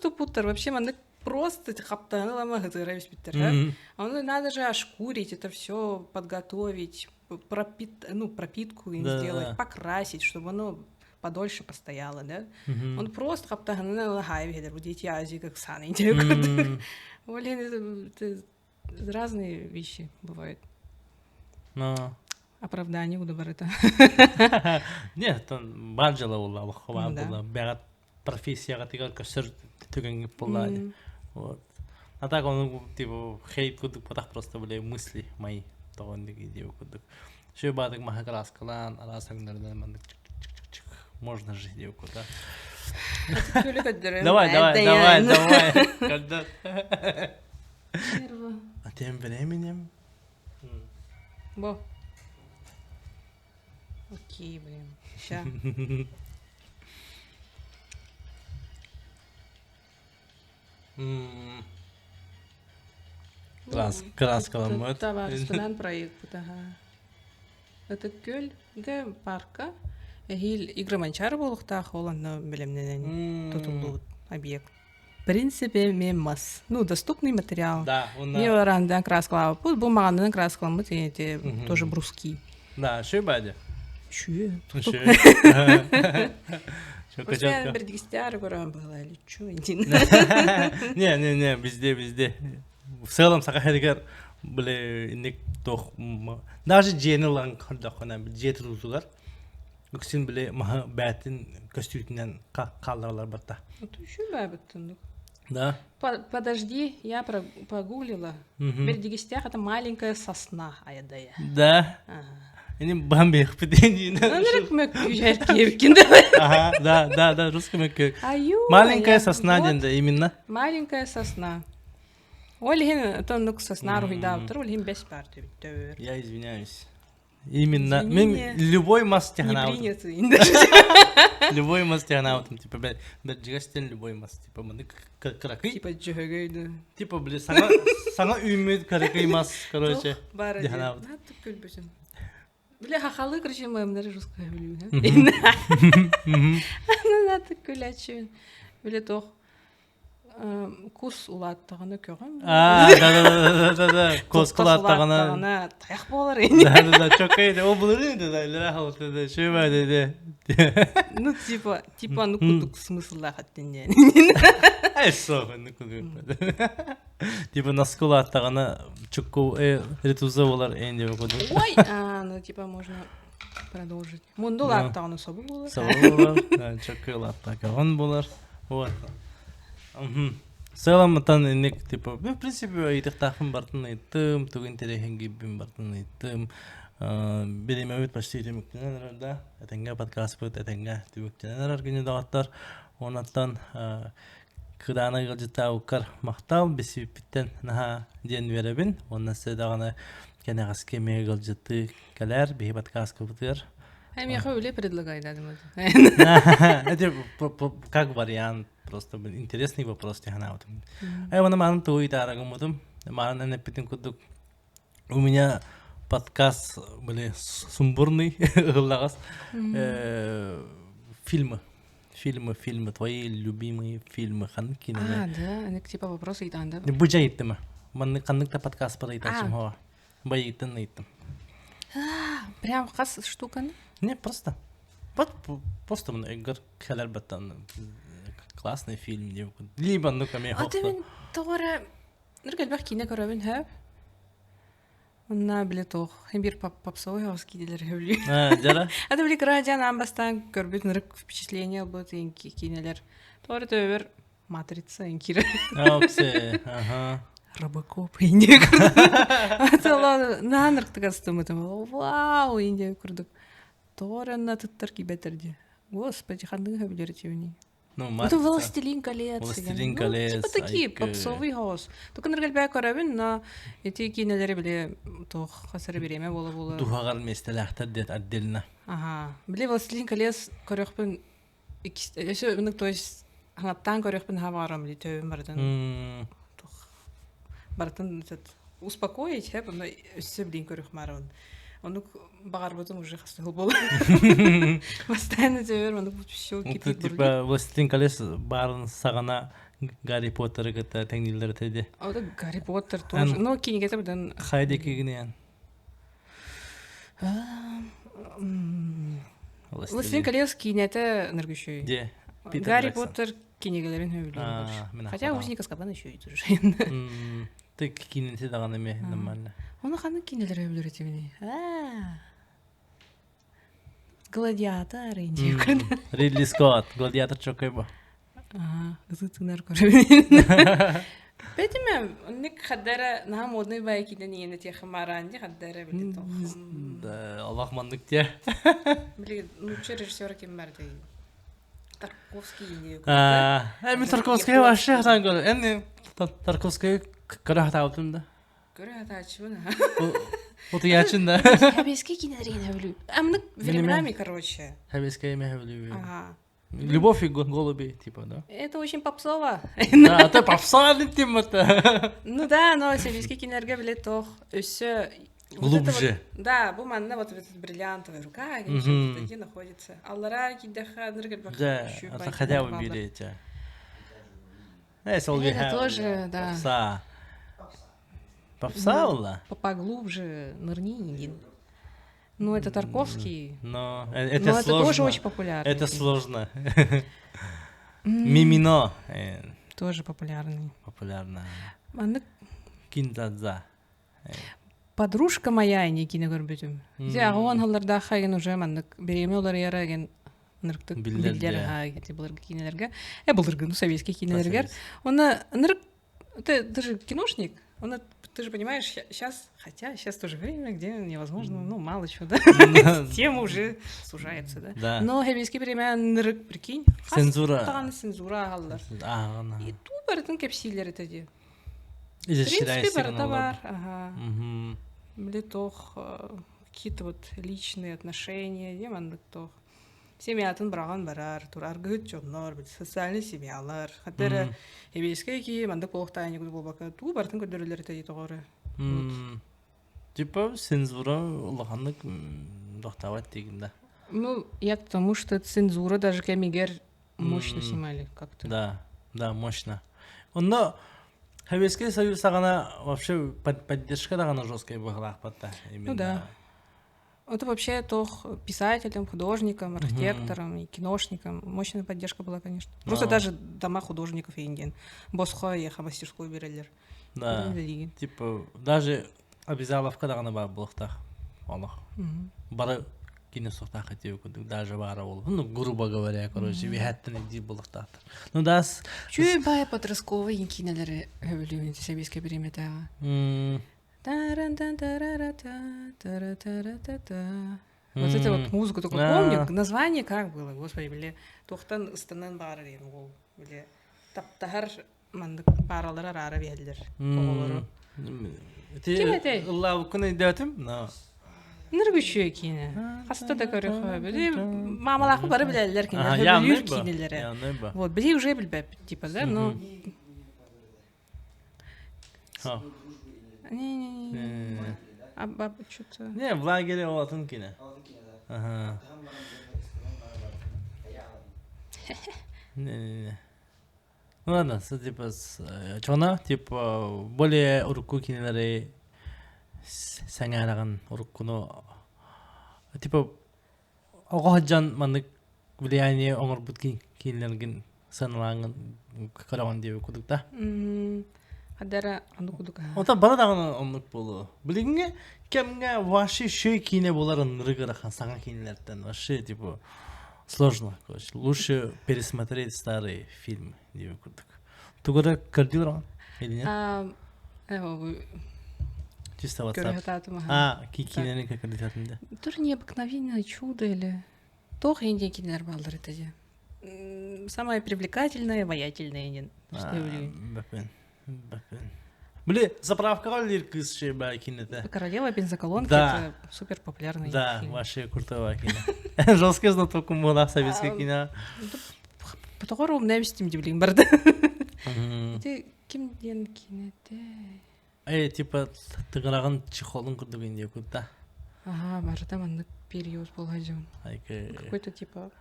туппуттар вообще маннык просто хаптаны лама mm Ону надо же ошкурить, это все подготовить, ну, пропитку им сделать, покрасить, чтобы оно подольше постояло, да? Он просто хаптаһыны хай бедер, вот дети Азии как саны Блин, это разные вещи бывают. Но. Оправдание удобрыта. Нет, там баджала була, була, бәгат профессияга тигер көсөр түгәнгә була. Вот. А так он, типа, хейт курдук буолбатах просто были мысли мои. Тоҕо идея курдук. Шö баадык маха краскалаан, араас өҥнөрүнэн можно жить девку, да? Давай, давай, давай, давай. Когда... А тем временем... Бо. Окей, блин. Ща. Крас, краскаламмыт. Табаарыспынан проект ага. Это Көлгэ парка. Эһиил Игры Манчаары буолуохтаах ол онно бэлэмнэнэн тутуллубут объект. В принципе, мас. Ну, доступный материал. Да, он Не варандан краскалаабыт, бу маҕанынан краскаламмыт, эти тоже бруски. Да, шö бади. Шүө. Шö. Просто бэрдьигэстээҕи көрөн была или чё? Не, не, не, везде, везде. В целом, Саха сиригэр били инник тох даже дьиэни ылан көрдөххүнэ дьиэ тутуутугар үксүн били маһы бээтин көстүүтүнэн хаалларалар барта. Это еще бэбэттин. Да. Подожди, я погуглила. Бэрдьигэстээх это маленькая сосна аядая. Да. Ini бамбих Ага, да, русский мөккө. Аю. Маленькая сосна диэн да именно. Маленькая сосна. Ол иһин оннук сосна уруһуйдаабыттар, ол иһин бэс баар түбүттөр. Я извиняюсь. Именно. Мен любой мас Не принято. Любой мас тянаутым, типа, бэрдьигэстэн любой мас, типа, маны кыракый. Типа дьөһөгөй да. Типа, били, саҥа саҥа үүммүт кыракый мас, короче. Баар күлбүтүм. Бля, хахалы, короче, мы даже русская блю. Надо күләчүн. Били тох. Кус улааттаҕына көҕөн. А, да да да да да Кус улааттаҕына тайах буолар ини. Да да да, чоккай да, ол былырыын да да, илэрэ халыты да, шөбө да да. Ну, типа, типа, ну кудук смысллаах аттин Ай, суох, ну кудук. Типа носки улааттаҕына чукку ритуза болар эн деп кудук. Ой, а, ну типа можно продолжить. Мунду улааттаҕына собу буолар. Собу буолар, чоккай улааттаҕын буолар. Вот. В целом тан инник типа, в принципе, ыйытыктаахпын бартын ыйыттым, тугу интэриэһин бартын ыйыттым. Биримэбит почти түмүктэнэн эрэр да, этэҥҥэ подкастпыт этэҥҥэ түмүктэнэн эрэр күнү доҕоттор. Онон кыраана ыалдьыттаабыккар махтал, бисиппиттэн наһаа диэн үөрэбин. Уонна өссө даҕаны кэнэҕэски эмиэ ыалдьыттыы кэлээр биһи подкасткабытыгар. А миэхэ үлэ предлагай дадым. Это как вариант просто интересный вопрос тиханаабытым. Ай уонна маанын тугу ыйтаарагыммытым. Маанын эн эппитин курдук у меня подкаст были сумбурный ыһыллаҕас фильмы фильмы фильмы твои любимые фильмы ханнык кинини А, да, аны типа вопрос ыйтаан да. Бу жа ыйыттым. Маннык ханнык да подкаст бар ыйтаачым хоа. Байыттан ыйыттым. Прям хас штуканы? Не, просто. Вот просто мына эгер кэлэр баттан классный фильм деп либо ну-ка мен А ты мен тоҕо эрэ ныр элбэх киинэ көрөбүн хөп. Онна биле туох биир попсовой хаус киинэлэр хөблүү. Дьара. А били кыра аан бастаан көрбүт нырык впечатление ылбыт киинэлэр. Тоҕо эрэ төбөбөр Матрица киирэ. Опсе, ага. Робокоп инде курдук. Наан ырктыгастымытым. Вау, инде курдук. Тоҕо эрэ туттар кибетер ди. Господи, ханныгы хөбүлэр этибини. Ну, Это «Властелин колец». «Властелин Ну, колец», типа такие, айка. попсовый хаос. Только ныргалбää көрөбүн, но эти киинэлэри биле туох хасары бириэмэ буола-буола. Дуһаҕар миэстэлээхтэр диэт отдельно. Ага. Биле «Властелин колец» көрөхпүн өсө ыннык, то есть хаҥаттаан көрөхпүн хаабаарам или төбүм барытын туох барытын этот успокоить, хэп, онно өссө билин көрөх маарабын. Оннук баҕарбытым уже хастыһыл буола. Постоянно төбөр оннук все Это кипит типа «Властелин колец» баарын саҕана Гарри Поттеры кытта тэҥнииллэр этэ дии. А вот Гарри Поттер тоже. Ну, кинигэтэ быдан Хайда кигинээн. «Властелин колец» киинэтэ ныргүшүй. Де. Питер Гарри Джексон. Поттер кинигэлэрин хөбүлүүр А, больше. мин Хотя ахпатаҕым. «Узник Азкабана» еще и тоже. Ты киинэти даҕаны эмиэ нормально. Ону ханнык киинэлэр хөбүлүүр этибиний? А. Гладиатор индия. Ридли Скотт, Гладиатор чокой бу. Ага, ытытынар көрөбүн. Бэтиме, онник хаддара наһаа модный бай киинэн иэнэ тиэхэ мараан ди хаддара били тох. Да, Аллах маннык те. Били нуучча режиссера ким бар дей. Тарковский индия. А, мен Тарковский вообще хатан көр. Эн Тарковский көрө хатаабытым да. Көрө хатаачыбын. Утуйаачын да. Хабеский киинэлэрин хөбүлүү. Амнык временами, короче. Хабеский эме хөбүлүү. Ага. Любовь и голуби, типа, да? Это очень попсово. Да, это попса тема-то. Ну да, но сэбиэскэй кинилэргэ биле тох өссө вот это Глубже. вот- да, бу манна вот этот бриллиантовая рука, Мгм. где находится. Аллара кидеха Да, это хотя бы берете. Это тоже, да. Попса. Попса была? Поглубже нырни. Ну, это Тарковский. Но это Но это сложно. тоже очень популярный. Это сложно. Мимино. Тоже популярный. Популярно. Маннык Киндадза. Подружка моя не киинэ көрбүтүм. Ити аҕа уон хаген уже маннык бириэмэ уларыйара ген ынырыктык Биллэр биллэр дии. ха ити былыргы киинэлэргэ. Э былыргы, ну советский киинэлэргэр. Онно ынырык ты, ты же киношник, он ты же понимаешь, сейчас, хотя сейчас тоже время, где невозможно, ну, мало чего, да, тема уже сужается, да. Да. Но сэбиэскэй бириэмэ ынырык, прикинь, Цензура. Таганы цензура агаллар. А, она. И ту барытын кэпсииллэр этэ дии. В Или принципе, барыта бар, ага. Мгм. Били тох какие-то вот личные отношения, дем маннык тох. Семьятын быраҕан барар, турар гыт дьоннор, били социальный семьялар. Хаттара сэбиэскэй ки маннык буолуохтаах буолбакка туу барытын көрдөрөллөр этэ тоҕоро. Типа цензура улаханнык тохтообот диигин да. Ну, я к тому, что цензура даже кэмигэр мощно снимали как-то. Да, да, мощно. Онно Советский Союз саҕана вообще поддержка даҕаны жесткая быһалаахпатта. Ну да. Это вообще тох писателям, художникам, архитекторам и киношникам мощная поддержка была, конечно. Просто даже дома художников индиан. Босхо еха мастерскую берелер. Да. Типа даже обязаловка даҕаны баар буолуохтаах. Олох. Бары кине суохтаах этиэ курдук даже баара ол. Ну, грубо говоря, короче, биһэттэн идии буолуохтаахтар. Ну да. Чүй бай подростковый кинелери хөбүлүүн сэбиэскэ бириэмэтээҕи. Вот это вот музыку только помню, название как было, господи, бile туохтан ыстанан баарар ен ол бile таптаһар маннык пааралар араара биһэллэр оҕолору. Ким этэй? Ыллаабыккын өйдөөтүм. Ныргүчүө киинэ. Хаста да көрөхө. Били мамалаахы бары билэллэр кинилэр. Хөбүлүүр киинэлэрэ. Вот, били уже билбэппит типа, да, но Не-не-не. А баба что-то... Не, в лагере олатын кине. Ага. Не-не-не. Ну ладно, типа, чона, типа, более урукку кинелери сэҥээрэҕин уруккуну типа оҕо сылдьан маннык влияние оҥорбут киинэлэргин сыаналааҥҥын көрөҕүн диэбит курдук да Хадара оннук курдук Ота бары даҕаны оннук буолуо. Билиҥҥи кэмҥэ вообще шөй киинэ буолар ынырык ыарахан саҥа киинэлэртэн вообще типа сложно короче лучше пересмотреть старые фильмы диэбит курдук. Тугу эрэ көрдүүр или нет? Чисто WhatsApp. А, киинэни көрдүтэтин да. Тур необыкновенное чудо или Туох индия кинилэр бааллар этэ дьэ. Самое привлекательное, обаятельное диэн. Бэппин. Бэппин. Били, заправкаҕа үлэлиир кыыс шеба кинэтэ. Королева бензоколонки это супер популярный Да, вообще крутого кино. Жесткий знаток умула советский кино. Потоҕор умна эбистим дибилин барды. Ити ким диэн кинете? Э, типа тыгыраҕын чехолун курдук индия курда. Ага, барыта маннык период буолла дьон. Какой-то типа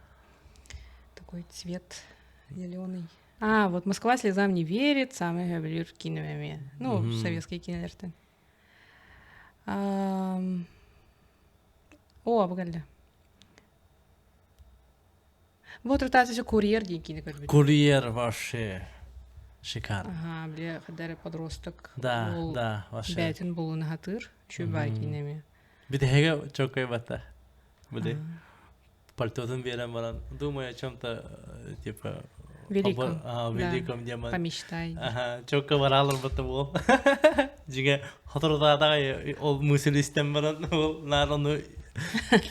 такой цвет зеленый. А, вот «Москва слезам не верит», самый хөбүлүүр киинэм Ну, советский кинолертен. О, бу Вот ротация курьер диэн киинэ көрбүтүм. Курьер вообще шикарно. Ага, бile хадары подросток. Да, да, вообще. Бэйтин булуна хатыр, чуй киинэми. Бүтэһигэ чокой бата. Били пальтотун биэрэн баран, думаю о чем-то типа великом. А, великом демон. Помечтай. Ага, чокко баралар бата бол. Жиге хоторотаатаҕай ол мысль истэн баран ол наар ону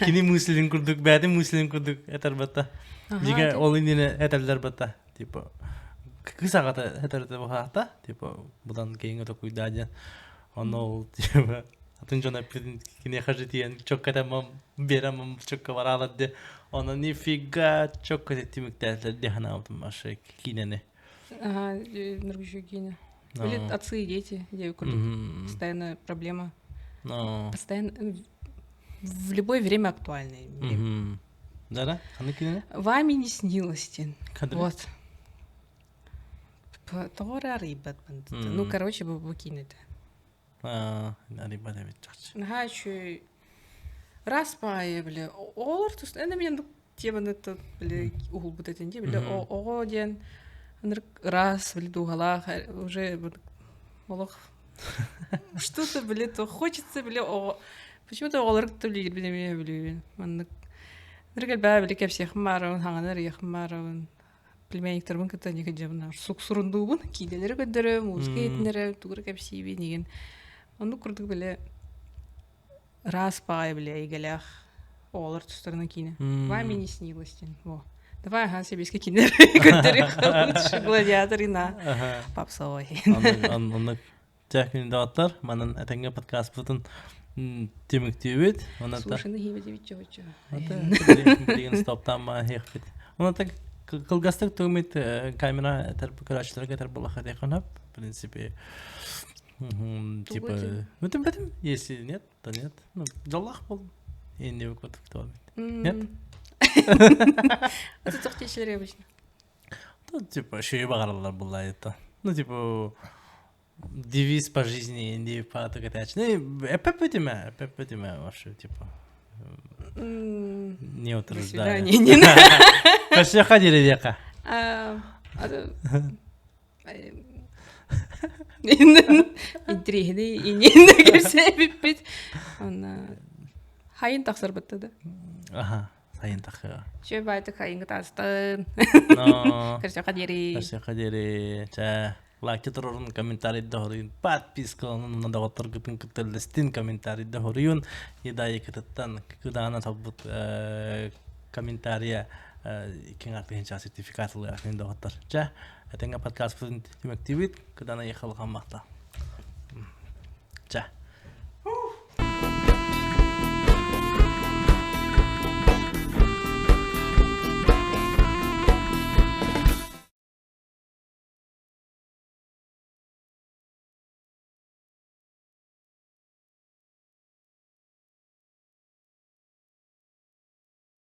кини мыслин курдук бэйэтин мыслин курдук этэр бата. Жиге ол иннинэ этэллэр бата. Типа кыс аҕата этэртэ баһаата. Типа будан кейиҥ токуйдаа диэн. Онно ол типа атын дьон эппитин киниэхэ же тиийэн чокко этэммам биэрэммам чокко бараалар де онон нифига чокко тимиктээтилэр дии санаабытым вообще киинэни. Ага, ныргүчү киинэ. Или отцы и дети, курдук. Постоянная проблема. Постоянно в любое время актуальная. Да-да, ханнык киинэни? Вами не снилось, Тин. Вот. Тоҕо эрэ арыйбат Ну, короче, бу киинэтэ. Арыйбат эбит чахчы. Наһаа үчүгэй раз баайы бile оҕолор тус эн эмиэ теманы бile уһулбут этин дии бile оҕо диэн ынырык ыраас бile дууһалаах уже олох что-то бile то хочется бile оҕо почему-то оҕолору кытта билигирбин эмиэ билибин маннык ынырык элбэҕи бile кэпсиэхим баарабын хаҥаны арыйыахым баарабын племянниктарбын кытта никадьабын суксурундуубун киинэлэри көрдөрөм музыка иһитиннэрэ тугу эрэ кэпсиибин игин оннук курдук бile ыраас баҕайы бile эйгэлээх оҕолор тустарынан киинэ вами не снилось диэн во давай аха сэбиэскэ кинилэри көрдөрүөххэ лучше гладиатор и на попсовой оннук Дьэ, күн доҕоттор, манан этэҥҥэ подкаспытын түмүктүүбүт. Слушай, хибетибит чочу. Билигин стоптаама иһиэхпит. Онон кылгастык тугумит камера этэр көрөөччүлэргэ этэр буоллахха диэххин в принципе типа бүтүн бүтүн если нет то нет ну дьоллоох буоллум инни нет Это тохтечилер обычно типа шүйі баҕараллар булла это. Ну, типа, девиз по жизни, не по Ну, эпэппитиме, эпэппитиме вообще, типа. Не утруждаю. Көрсүөххэ диэри Интириэһинэй иннинэ кэпсээбиппит. Онно хайын тахсарбытта да. Аха, сайын тахсыа. Үчүгэй баайтык хайыҥҥа таастын. Көрсүөххэ диэри. Көрсүөххэ диэри. Чэ, лайкы турорун комментарийда хоруйун, подписка онон доҕотторгутун кытта үллэстин комментарийда хоруйун. Еда кыдаана талбыт комментария киҥ артыһын сертификат ылыахын доҕоттор. Чэ, этэҥҥэ подкастпытын түмүктүүбүт. Кыдаана ехалхан махта.